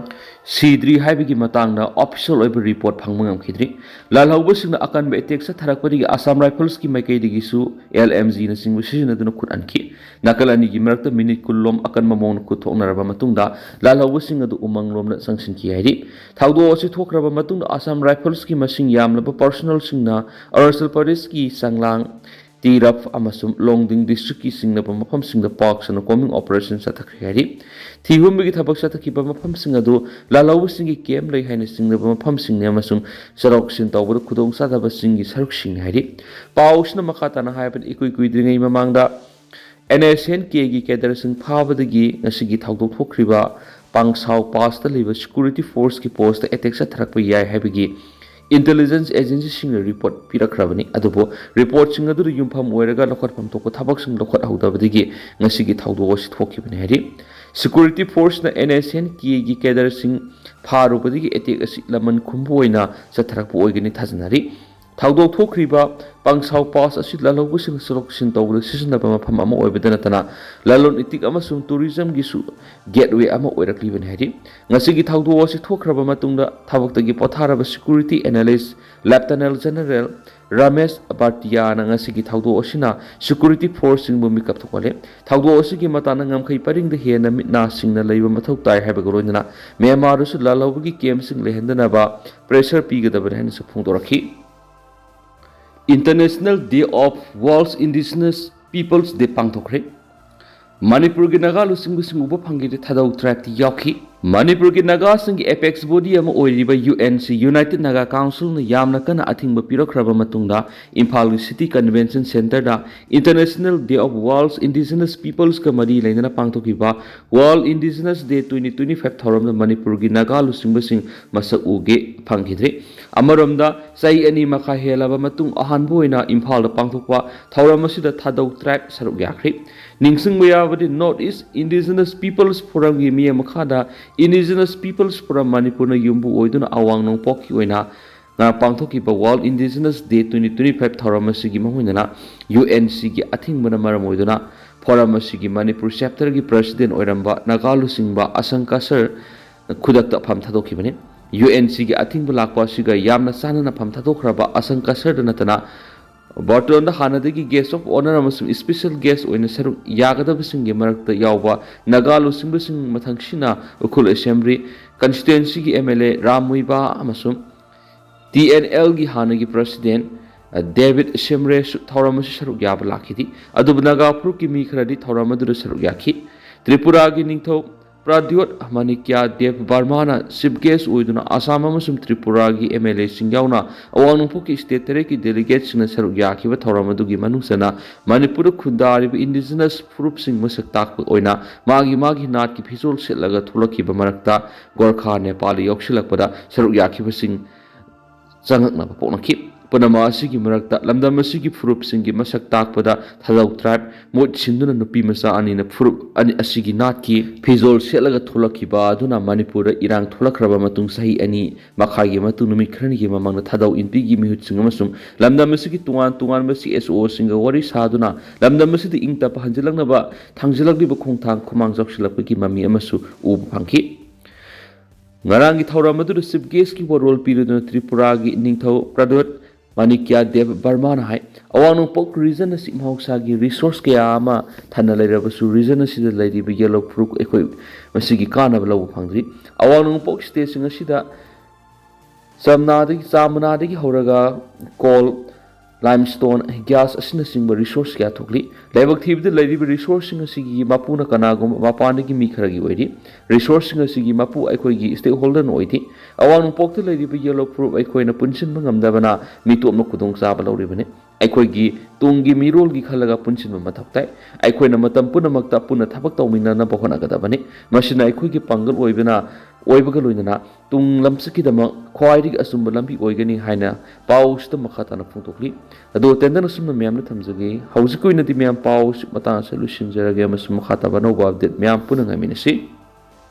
ꯁꯤꯗ꯭ꯔꯤ ꯍꯥꯏꯕꯒꯤ ꯃꯇꯥꯡꯗ ꯑꯣꯐꯤꯁꯤꯌꯦꯜ ꯑꯣꯏꯕ ꯔꯤꯄꯣꯔꯠ ꯐꯪꯕ ꯉꯝꯈꯤꯗ꯭ꯔꯤ꯫ ꯂꯥꯜꯍꯧꯕꯁꯤꯡꯅ ꯑꯀꯟꯕ ꯑꯦꯇꯦꯛ ꯆꯠꯊꯔꯛꯄꯗꯒꯤ ꯑꯁꯥꯝ ꯔꯥꯏꯐꯜꯁꯀꯤ ꯃꯥꯏꯀꯩꯗꯒꯤꯁꯨ ꯑꯦꯜ ꯑꯦꯝ ꯖꯤꯅꯆꯤꯡꯕ ꯁꯤꯖꯤꯟꯅꯗꯨꯅ ꯈꯨꯠ ꯍꯟꯈꯤ꯫ ꯅꯥꯀꯜ ꯑꯅꯤꯒꯤ ꯃꯔꯛꯇ ꯃꯤꯅꯤꯠ ꯀꯨꯟ ꯂꯣꯝ ꯑꯀꯟꯕ ꯃꯑꯣꯡꯗ ꯈꯨꯠ ꯊꯣꯛꯅꯔꯕ ꯃꯇꯨꯡꯗ ꯂꯥꯜꯍꯧꯕꯁꯤꯡ ꯑꯗꯨ ꯎꯃꯪ ꯂꯣꯝꯗ ꯆꯪꯁꯤꯟꯈꯤ ꯍꯥꯏꯔꯤ꯫ ꯊꯧꯗꯣꯛ ꯑꯁꯤ ꯊꯣꯛꯈ꯭ꯔꯕ ꯃꯇꯨꯡꯗ ꯑꯁꯥꯝ ꯔꯥꯏꯐꯜꯁꯀꯤ ꯃꯁꯤꯡ ꯌꯥꯝꯂꯕ ꯄꯔꯁꯅꯦꯜꯁꯤꯡꯅ ꯑꯔꯨꯅꯥꯆꯜ ꯄ꯭ꯔꯗꯦꯁꯀꯤ ꯆꯪꯂꯥꯡ, ꯇꯤꯔꯞ ꯑꯃꯁꯨꯡ ꯂꯣꯡꯗꯤꯡ ꯗꯤꯁꯇ꯭ꯔꯤꯛꯀꯤ ꯆꯤꯡꯅꯕ ꯃꯐꯝꯁꯤꯡꯗ ꯄꯥꯛ ꯁꯟꯅ ꯀꯣꯝꯕꯤꯡ ꯑꯣꯄꯔꯦꯁꯟ ꯆꯠꯊꯈ꯭ꯔꯦ ꯍꯥꯏꯔꯤ꯫ ꯊꯤꯍꯨꯝꯕꯒꯤ ꯊꯕꯛ ꯆꯠꯊꯈꯤꯕ ꯃꯐꯝꯁꯤꯡ ꯑꯗꯨ ꯂꯥꯜꯍꯧꯕꯁꯤꯡꯒꯤ ꯀꯦꯝ ꯂꯩ ꯍꯥꯏꯅ ꯆꯤꯡꯅꯕ ꯃꯐꯝꯁꯤꯡꯅꯤ ꯑꯃꯁꯨꯡ ꯆꯠꯊꯣꯛ ꯆꯠꯁꯤꯟ ꯇꯧꯕꯗ ꯈꯨꯗꯣꯡꯆꯥꯗꯕꯁꯤꯡꯒꯤ ꯁꯔꯨꯛꯁꯤꯡꯅꯤ ꯍꯥꯏꯔꯤ꯫ ꯄꯥꯎꯁꯤꯅ ꯃꯈꯥ ꯇꯥꯅ ꯍꯥꯏꯕꯗ, ꯏꯀꯨꯏ ꯀꯨꯏꯗ꯭ꯔꯤꯉꯩ ꯃꯃꯥꯡꯗ ꯑꯦꯟ ꯑꯦꯁ ꯑꯦꯟ ꯀꯦꯒꯤ ꯀꯦꯗꯔꯁꯤꯡ ꯐꯥꯕꯗꯒꯤ ꯉꯁꯤꯒꯤ ꯊꯧꯗꯣꯛ ꯊꯣꯛꯈ꯭ꯔꯤꯕ ꯄꯥꯡꯁꯥꯎ ꯄꯥꯁꯇ ꯂꯩꯕ ꯁꯦꯀ꯭ꯌꯨꯔꯤꯇꯤ ꯐꯣꯔꯁꯀꯤ ꯄꯣꯁꯇ ꯑꯦꯇꯦꯛ ꯆꯠꯊꯔꯛꯄ ꯌꯥꯏ ꯍꯥꯏꯕꯒꯤ ꯏꯟꯇꯦꯂꯤꯖꯦꯟꯁ ꯑꯦꯖꯦꯟꯁꯤꯁꯤꯡꯅ ꯔꯤꯄꯣꯔꯠ ꯄꯤꯔꯛꯈ꯭ꯔꯕꯅꯤ꯫ ꯑꯗꯨꯕꯨ ꯔꯤꯄꯣꯔꯠꯁꯤꯡ ꯑꯗꯨꯗ ꯌꯨꯝꯐꯝ ꯑꯣꯏꯔꯒ ꯂꯧꯈꯠꯐꯝ ꯊꯣꯛꯄ ꯊꯕꯛꯁꯤꯡ ꯂꯧꯈꯠꯍꯧꯗꯕꯗꯒꯤ ꯉꯁꯤꯒꯤ ꯊꯧꯗꯣꯛ ꯑꯁꯤ ꯊꯣꯛꯈꯤꯕꯅꯤ ꯍꯥꯏꯔꯤ꯫ ꯁꯦꯀ꯭ꯌꯨꯔꯤꯇꯤ ꯐꯣꯔꯁꯅ ꯑꯦꯟ ꯑꯦꯁ ꯑꯦꯟ ꯀꯦꯒꯤ ꯀꯦꯗꯔꯁꯤꯡ ꯐꯥꯔꯨꯕꯗꯒꯤ ꯑꯦꯇꯦꯛ ꯑꯁꯤ ꯂꯃꯟ ꯈꯨꯝꯕ ꯑꯣꯏꯅ ꯆꯠꯊꯔꯛꯄ ꯑꯣꯏꯒꯅꯤ ꯊꯥꯖꯅꯔꯤ꯫ ꯊꯧꯗꯣꯛ ꯊꯣꯛꯈ꯭ꯔꯤꯕ ꯄꯥꯡꯁꯥꯎ ꯄꯥꯁ ꯑꯁꯤ ꯂꯥꯜꯍꯧꯕꯁꯤꯡꯅ ꯆꯠꯊꯣꯛ ꯆꯠꯁꯤꯟ ꯇꯧꯕꯗ ꯁꯤꯖꯤꯟꯅꯕ ꯃꯐꯝ ꯑꯃ ꯑꯣꯏꯕꯗ ꯅꯠꯇꯅ ꯂꯂꯣꯟ ꯏꯇꯤꯛ ꯑꯃꯁꯨꯡ ꯇꯨꯔꯤꯖꯝꯒꯤꯁꯨ ꯒꯦꯠꯋꯦ ꯑꯃ ꯑꯣꯏꯔꯛꯂꯤꯕꯅꯤ ꯍꯥꯏꯔꯤ꯫ ꯉꯁꯤꯒꯤ ꯊꯧꯗꯣꯛ ꯑꯁꯤ ꯊꯣꯛꯈ꯭ꯔꯕ ꯃꯇꯨꯡꯗ ꯊꯕꯛꯇꯒꯤ ꯄꯣꯊꯥꯔꯕ ꯁꯦꯀ꯭ꯌꯨꯔꯤꯇꯤ ꯑꯦꯅꯥꯂꯤꯁ ꯂꯦꯐꯇꯅꯦꯟ ꯖꯦꯅꯔꯦꯜ ꯔꯥꯃꯦꯁ ꯚꯥꯇꯤꯌꯥꯅ ꯉꯁꯤꯒꯤ ꯊꯧꯗꯣꯛ ꯑꯁꯤꯅ ꯁꯦꯀ꯭ꯌꯨꯔꯤꯇꯤ ꯐꯣꯔꯁꯁꯤꯡꯕꯨ ꯃꯤꯀꯞ ꯊꯣꯛꯍꯜꯂꯦ꯫ ꯊꯧꯗꯣꯛ ꯑꯁꯤꯒꯤ ꯃꯇꯥꯡꯗ ꯉꯝꯈꯩ ꯄꯔꯤꯡꯗ ꯍꯦꯟꯅ ꯃꯤꯠ ꯅꯥ ꯁꯤꯡꯅ ꯂꯩꯕ ꯃꯊꯧ ꯇꯥꯏ ꯍꯥꯏꯕꯒ ꯂꯣꯏꯅꯅ ꯃ꯭ꯌꯥꯟꯃꯥꯔꯗꯁꯨ ꯂꯥꯜꯍꯧꯕꯒꯤ ꯀꯦꯝꯁꯤꯡ ꯂꯩꯍꯟꯗꯅꯕ ꯄ꯭ꯔꯦꯁꯔ ꯄꯤꯒꯗꯕꯅꯤ ꯍꯥꯏꯅꯁꯨ ꯐꯣꯡꯗꯣꯔꯛꯈꯤ꯫ International Day of World Indigenous Peoples Day ꯄꯥꯡꯊꯣꯛꯈ꯭ꯔꯦ꯫ ꯃꯅꯤꯄꯨꯔꯒꯤ ꯅꯥꯒꯥ ꯂꯨꯆꯤꯡꯕꯁꯤꯡ ꯎꯕ ꯐꯪꯈꯤꯗꯦ, ꯊꯥꯗꯧ ꯇ꯭ꯔꯥꯏꯕꯇꯤ ꯌꯥꯎꯈꯤ꯫ ꯃꯅꯤꯄꯨꯔꯒꯤ ꯅꯥꯒꯥꯁꯤꯡꯒꯤ ꯑꯦꯄꯦꯛꯁ ꯕꯣꯗꯤ ꯑꯃ ꯑꯣꯏꯔꯤꯕ U N C, United Naga Councilꯅ ꯌꯥꯝꯅ ꯀꯟꯅ ꯑꯊꯤꯡꯕ ꯄꯤꯔꯛꯈ꯭ꯔꯕ ꯃꯇꯨꯡꯗ ꯏꯝꯐꯥꯜꯒꯤ ꯁꯤꯇꯤ ꯀꯟꯚꯦꯟꯁꯟ ꯁꯦꯟꯇꯔꯗ International Day of World Indigenous Peoplesꯀ ꯃꯔꯤ ꯂꯩꯅꯅ ꯄꯥꯡꯊꯣꯛꯈꯤꯕ World Indigenous Day twenty twenty-five ꯊꯧꯔꯝꯗ ꯃꯅꯤꯄꯨꯔꯒꯤ ꯅꯥꯒꯥ ꯂꯨꯆꯤꯡꯕꯁꯤꯡ ꯃꯁꯛ ꯎꯒꯦ ꯐꯪꯈꯤꯗ꯭ꯔꯦ꯫ ꯑꯃꯔꯣꯝꯗ, ꯆꯍꯤ ꯑꯅꯤ ꯃꯈꯥꯏ ꯍꯦꯜꯂꯕ ꯃꯇꯨꯡ ꯑꯍꯥꯟꯕ ꯑꯣꯏꯅ ꯏꯝꯐꯥꯜꯗ ꯄꯥꯡꯊꯣꯛꯄ ꯊꯧꯔꯝ ꯑꯁꯤꯗ ꯊꯥꯗꯧ ꯇ꯭ꯔꯥꯏꯕ ꯁꯔꯨꯛ ꯌꯥꯈ꯭ꯔꯤ꯫ ꯅꯤꯡꯁꯤꯡꯕ ꯌꯥꯕꯗꯤ, North East Indigenous Peoples Forumꯒꯤ ꯃꯤꯠꯌꯦꯡ ꯃꯈꯥꯗ Indigenous Peoples Forum ꯃꯅꯤꯄꯨꯔꯅ ꯌꯨꯝꯕꯨ ꯑꯣꯏꯗꯨꯅ ꯑꯋꯥꯡ ꯅꯣꯡꯄꯣꯛꯀꯤ ꯑꯣꯏꯅ ꯉꯔꯥꯡ ꯄꯥꯡꯊꯣꯛꯈꯤꯕ World Indigenous Day twenty twenty-five ꯊꯧꯔꯝ ꯑꯁꯤꯒꯤ ꯃꯅꯨꯡꯗꯅ ꯌꯨ ꯑꯦꯟ ꯁꯤꯒꯤ ꯑꯊꯤꯡꯕꯅ ꯃꯔꯝ ꯑꯣꯏꯗꯨꯅ ꯐꯣꯔꯝ ꯑꯁꯤꯒꯤ ꯃꯅꯤꯄꯨꯔ ꯆꯦꯞꯇꯔꯒꯤ ꯄ꯭ꯔꯁꯤꯗꯦꯟ ꯑꯣꯏꯔꯝꯕ ꯅꯥꯒꯥ ꯂꯨꯆꯤꯡꯕ ꯑꯁꯪ ꯀꯁꯔ ꯈꯨꯗꯛꯇ ꯐꯝ ꯊꯥꯗꯣꯛꯈꯤꯕꯅꯤ꯫ ꯌꯨ ꯑꯦꯟ ꯁꯤꯒꯤ ꯑꯊꯤꯡꯕ ꯂꯥꯛꯄ ꯑꯁꯤꯒ ꯌꯥꯝꯅ ꯆꯥꯟꯅꯅ ꯐꯝ ꯊꯥꯗꯣꯛꯈ꯭ꯔꯕ ꯑꯁꯪ ꯀꯁꯔꯗ ꯅꯠꯇꯅ ꯕꯥꯔꯇꯣꯟꯗ ꯍꯥꯟꯅꯗꯒꯤ Guest of Honour ꯑꯃꯁꯨꯡ Special Guest ꯑꯣꯏꯅ ꯁꯔꯨꯛ ꯌꯥꯒꯗꯕꯁꯤꯡꯒꯤ ꯃꯔꯛꯇ ꯌꯥꯎꯕ ꯅꯥꯒꯥ ꯂꯨꯆꯤꯡꯕꯁꯤꯡ, ꯃꯊꯪꯁꯤꯅ ꯎꯈ꯭ꯔꯨꯜ ꯑꯦꯁꯦꯝꯕ꯭ꯂꯤ ꯀꯟꯁꯇꯤꯇ꯭ꯋꯦꯟꯁꯤꯒꯤ M L A Ram Muivah ꯑꯃꯁꯨꯡ ꯇꯤ ꯑꯦꯟ ꯑꯦꯜꯒꯤ ꯍꯥꯟꯅꯒꯤ ꯄ꯭ꯔꯁꯤꯗꯦꯟ, ꯑ, ꯗꯦꯕꯤꯠ ꯁꯦꯝꯔꯦꯁꯨ ꯊꯧꯔꯝ ꯑꯁꯤ ꯁꯔꯨꯛ ꯌꯥꯕ ꯂꯥꯛꯈꯤꯗꯦ꯫ ꯑꯗꯨꯕꯨ ꯅꯥꯒꯥ ꯐꯨꯔꯨꯞꯀꯤ ꯃꯤ ꯈꯔꯗꯤ ꯊꯧꯔꯝ ꯑꯗꯨꯗ ꯁꯔꯨꯛ ꯌꯥꯈꯤ꯫ ꯇ꯭ꯔꯤꯄꯨꯔꯥꯒꯤ ꯅꯤꯡꯊꯧ ꯄ꯭ꯔꯥꯗ꯭ꯌꯣꯠ ꯃꯥꯅꯤꯀ꯭ꯌ ꯗꯦꯕ ꯕꯔꯃꯥꯅ ꯆꯤꯐ ꯒꯦꯁ ꯑꯣꯏꯗꯨꯅ ꯑꯁꯥꯝ ꯑꯃꯁꯨꯡ ꯇ꯭ꯔꯤꯄꯨꯔꯥꯒꯤ ꯑꯦꯝ ꯑꯦꯜ ꯑꯦꯁꯤꯡ ꯌꯥꯎꯅ ꯑꯋꯥꯡ ꯅꯣꯡꯄꯣꯛꯀꯤ ꯁ꯭ꯇꯦꯠ ꯇꯔꯦꯠꯀꯤ ꯗꯦꯂꯤꯒꯦꯠꯁꯤꯡꯅ ꯁꯔꯨꯛ ꯌꯥꯈꯤꯕ ꯊꯧꯔꯝ ꯑꯗꯨꯒꯤ ꯃꯅꯨꯡ ꯆꯟꯅ ꯃꯅꯤꯄꯨꯔꯗ ꯈꯨꯟꯗꯥꯔꯤꯕ ꯏꯟꯗꯤꯖꯤꯅꯁ ꯐꯨꯔꯨꯞꯁꯤꯡ ꯃꯁꯛ ꯇꯥꯛꯄ ꯑꯣꯏꯅ ꯃꯥꯒꯤ ꯃꯥꯒꯤ ꯅꯥꯠꯀꯤ ꯐꯤꯖꯣꯜ ꯁꯦꯠꯂꯒ ꯊꯣꯛꯂꯛꯈꯤꯕ ꯃꯔꯛꯇ ꯒꯣꯔꯈꯥ, ꯅꯦꯄꯥꯂꯤ ꯌꯥꯎꯁꯤꯜꯂꯛꯄꯗ ꯁꯔꯨꯛ ꯌꯥꯈꯤꯕꯁꯤꯡ ꯆꯪꯉꯛꯅꯕ ꯄꯣꯛꯅꯈꯤ꯫ ꯄꯨꯝꯅꯃꯛ ꯑꯁꯤꯒꯤ ꯃꯔꯛꯇ ꯂꯝꯗꯝ ꯑꯁꯤꯒꯤ ꯐꯨꯔꯨꯞꯁꯤꯡꯒꯤ ꯃꯁꯛ ꯇꯥꯛꯄꯗ ꯊꯥꯗꯧ ꯇ꯭ꯔꯥꯏꯕ ꯃꯍꯨꯠ ꯁꯤꯟꯗꯨꯅ ꯅꯨꯄꯤ ꯃꯆꯥ ꯑꯅꯤꯅ ꯐꯨꯔꯨꯞ ꯑꯅꯤ ꯑꯁꯤꯒꯤ ꯅꯥꯠꯀꯤ ꯐꯤꯖꯣꯜ ꯁꯦꯠꯂꯒ ꯊꯣꯛꯂꯛꯈꯤꯕ ꯑꯗꯨꯅ ꯃꯅꯤꯄꯨꯔꯗ ꯏꯔꯥꯡ ꯊꯣꯛꯂꯛꯈ꯭ꯔꯕ ꯃꯇꯨꯡ ꯆꯍꯤ ꯑꯅꯤ ꯃꯈꯥꯏꯒꯤ ꯃꯇꯨꯡ ꯅꯨꯃꯤꯠ ꯈꯔꯅꯤꯒꯤ ꯃꯃꯥꯡꯗ ꯊꯥꯗꯧ ꯏꯟꯄꯤꯒꯤ ꯃꯤꯍꯨꯠꯁꯤꯡ ꯑꯃꯁꯨꯡ ꯂꯝꯗꯝ ꯑꯁꯤꯒꯤ ꯇꯣꯉꯥꯟ ꯇꯣꯉꯥꯟꯕ ꯁꯤ ꯑꯦꯁ ꯑꯣꯁꯤꯡꯒ ꯋꯥꯔꯤ ꯁꯥꯗꯨꯅ ꯂꯝꯗꯝ ꯑꯁꯤꯗ ꯏꯪ ꯇꯞꯄ ꯍꯟꯖꯤꯜꯂꯛꯅꯕ ꯊꯥꯡꯖꯤꯜꯂꯛꯂꯤꯕ ꯈꯣꯡꯊꯥꯡ ꯈꯨꯃꯥꯡ ꯆꯥꯎꯁꯤꯜꯂꯛꯄꯒꯤ ꯃꯃꯤ ꯑꯃꯁꯨ ꯎꯕ ꯐꯪꯈꯤ꯫ ꯉꯔꯥꯡꯒꯤ ꯊꯧꯔꯝ ꯑꯗꯨꯗ ꯆꯤꯐ ꯒꯦꯁꯀꯤ ꯋꯥꯔꯣꯜ ꯄꯤꯔꯗꯨꯅ ꯇ꯭ꯔꯤꯄꯨꯔꯥꯒꯤ ꯅꯤꯡꯊꯧ ꯄ꯭ꯔꯗꯣꯠ ꯃꯥꯅꯤꯀ꯭ꯌ ꯗꯦꯕ ꯕꯔꯃꯥꯅ ꯍꯥꯏ, ꯑꯋꯥꯡ ꯅꯣꯡꯄꯣꯛ ꯔꯤꯖꯟ ꯑꯁꯤ ꯃꯍꯧꯁꯥꯒꯤ ꯔꯤꯁꯣꯔꯁ ꯀꯌꯥ ꯑꯃ ꯊꯟꯅ ꯂꯩꯔꯕꯁꯨ, ꯔꯤꯖꯟ ꯑꯁꯤꯗ ꯂꯩꯔꯤꯕ ꯌꯦꯜꯂꯣ ꯐꯨꯔꯨꯞ ꯑꯩꯈꯣꯏ ꯃꯁꯤꯒꯤ ꯀꯥꯟꯅꯕ ꯂꯧꯕ ꯐꯪꯗ꯭ꯔꯤ꯫ ꯑꯋꯥꯡ ꯅꯣꯡꯄꯣꯛ ꯁ꯭ꯇꯦꯠꯁꯤꯡ ꯑꯁꯤꯗ ꯆꯝꯅꯥꯗꯒꯤ, ꯆꯥ ꯃꯅꯥꯗꯒꯤ ꯍꯧꯔꯒ ꯀꯣꯜ, ꯂꯥꯏꯝ ꯁ꯭ꯇꯣꯟ, ꯒ꯭ꯌꯥꯁ ꯑꯁꯤꯅꯆꯤꯡꯕ ꯔꯤꯁꯣꯔꯁ ꯀꯌꯥ ꯊꯣꯛꯂꯤ꯫ ꯂꯥꯏꯕꯛ ꯊꯤꯕꯗ ꯂꯩꯔꯤꯕ ꯔꯤꯁꯣꯔꯁꯁꯤꯡ ꯑꯁꯤꯒꯤ ꯃꯄꯨꯅ ꯀꯅꯥꯒꯨꯝꯕ ꯃꯄꯥꯟꯗꯒꯤ ꯃꯤ ꯈꯔꯒꯤ ꯑꯣꯏꯔꯤ꯫ ꯔꯤꯁꯣꯔꯁꯁꯤꯡ ꯑꯁꯤꯒꯤ ꯃꯄꯨ ꯑꯩꯈꯣꯏꯒꯤ ꯁ꯭ꯇꯦꯛ ꯍꯣꯜꯗꯔꯅ ꯑꯣꯏꯗꯦ꯫ ꯑꯋꯥꯡ ꯅꯣꯡꯄꯣꯛꯇ ꯂꯩꯔꯤꯕ ꯌꯦꯂꯣ ꯐꯨꯔꯨꯞ ꯑꯩꯈꯣꯏꯅ ꯄꯨꯟꯁꯤꯟꯕ ꯉꯝꯗꯕꯅ ꯃꯤꯇꯣꯞꯅ ꯈꯨꯗꯣꯡꯆꯥꯕ ꯂꯧꯔꯤꯕꯅꯤ꯫ ꯑꯩꯈꯣꯏꯒꯤ ꯇꯨꯡꯒꯤ ꯃꯤꯔꯣꯜꯒꯤ ꯈꯜꯂꯒ ꯄꯨꯟꯁꯤꯟꯕ ꯃꯊꯧ ꯇꯥꯏ꯫ ꯑꯩꯈꯣꯏꯅ ꯃꯇꯝ ꯄꯨꯝꯅꯃꯛꯇ ꯄꯨꯟꯅ ꯊꯕꯛ ꯇꯧꯃꯤꯟꯅꯅꯕ ꯍꯣꯠꯅꯒꯗꯕꯅꯤ꯫ ꯃꯁꯤꯅ ꯑꯩꯈꯣꯏꯒꯤ ꯄꯥꯡꯒꯜ ꯑꯣꯏꯕꯅ, ꯑꯣꯏꯕꯒ ꯂꯣꯏꯅꯅ ꯇꯨꯡ ꯂꯝꯆꯠꯀꯤꯗꯃꯛ ꯈ꯭ꯋꯥꯏꯗꯒꯤ ꯑꯆꯨꯝꯕ ꯂꯝꯕꯤ ꯑꯣꯏꯒꯅꯤ ꯍꯥꯏꯅ ꯄꯥꯎꯁꯤꯗ ꯃꯈꯥ ꯇꯥꯅ ꯐꯣꯡꯗꯣꯛꯂꯤ꯫ ꯑꯗꯣ ꯇꯦꯟꯗꯟ ꯑꯁꯨꯝꯅ ꯃꯌꯥꯝꯗ ꯊꯝꯖꯒꯦ꯫ ꯍꯧꯖꯤꯛꯀꯤ ꯑꯣꯏꯅꯗꯤ ꯃꯌꯥꯝ ꯄꯥꯎꯁꯤ ꯃꯇꯥꯡ ꯑꯁꯤꯗ ꯂꯣꯏꯁꯤꯟꯖꯔꯒꯦ ꯑꯃꯁꯨꯡ ꯃꯈꯥ ꯇꯥꯕ ꯑꯅꯧꯕ ꯑꯞꯗꯦꯠ ꯃꯌꯥꯝ ꯄꯨꯟꯅ ꯉꯥꯏꯃꯤꯟꯅꯁꯤ꯫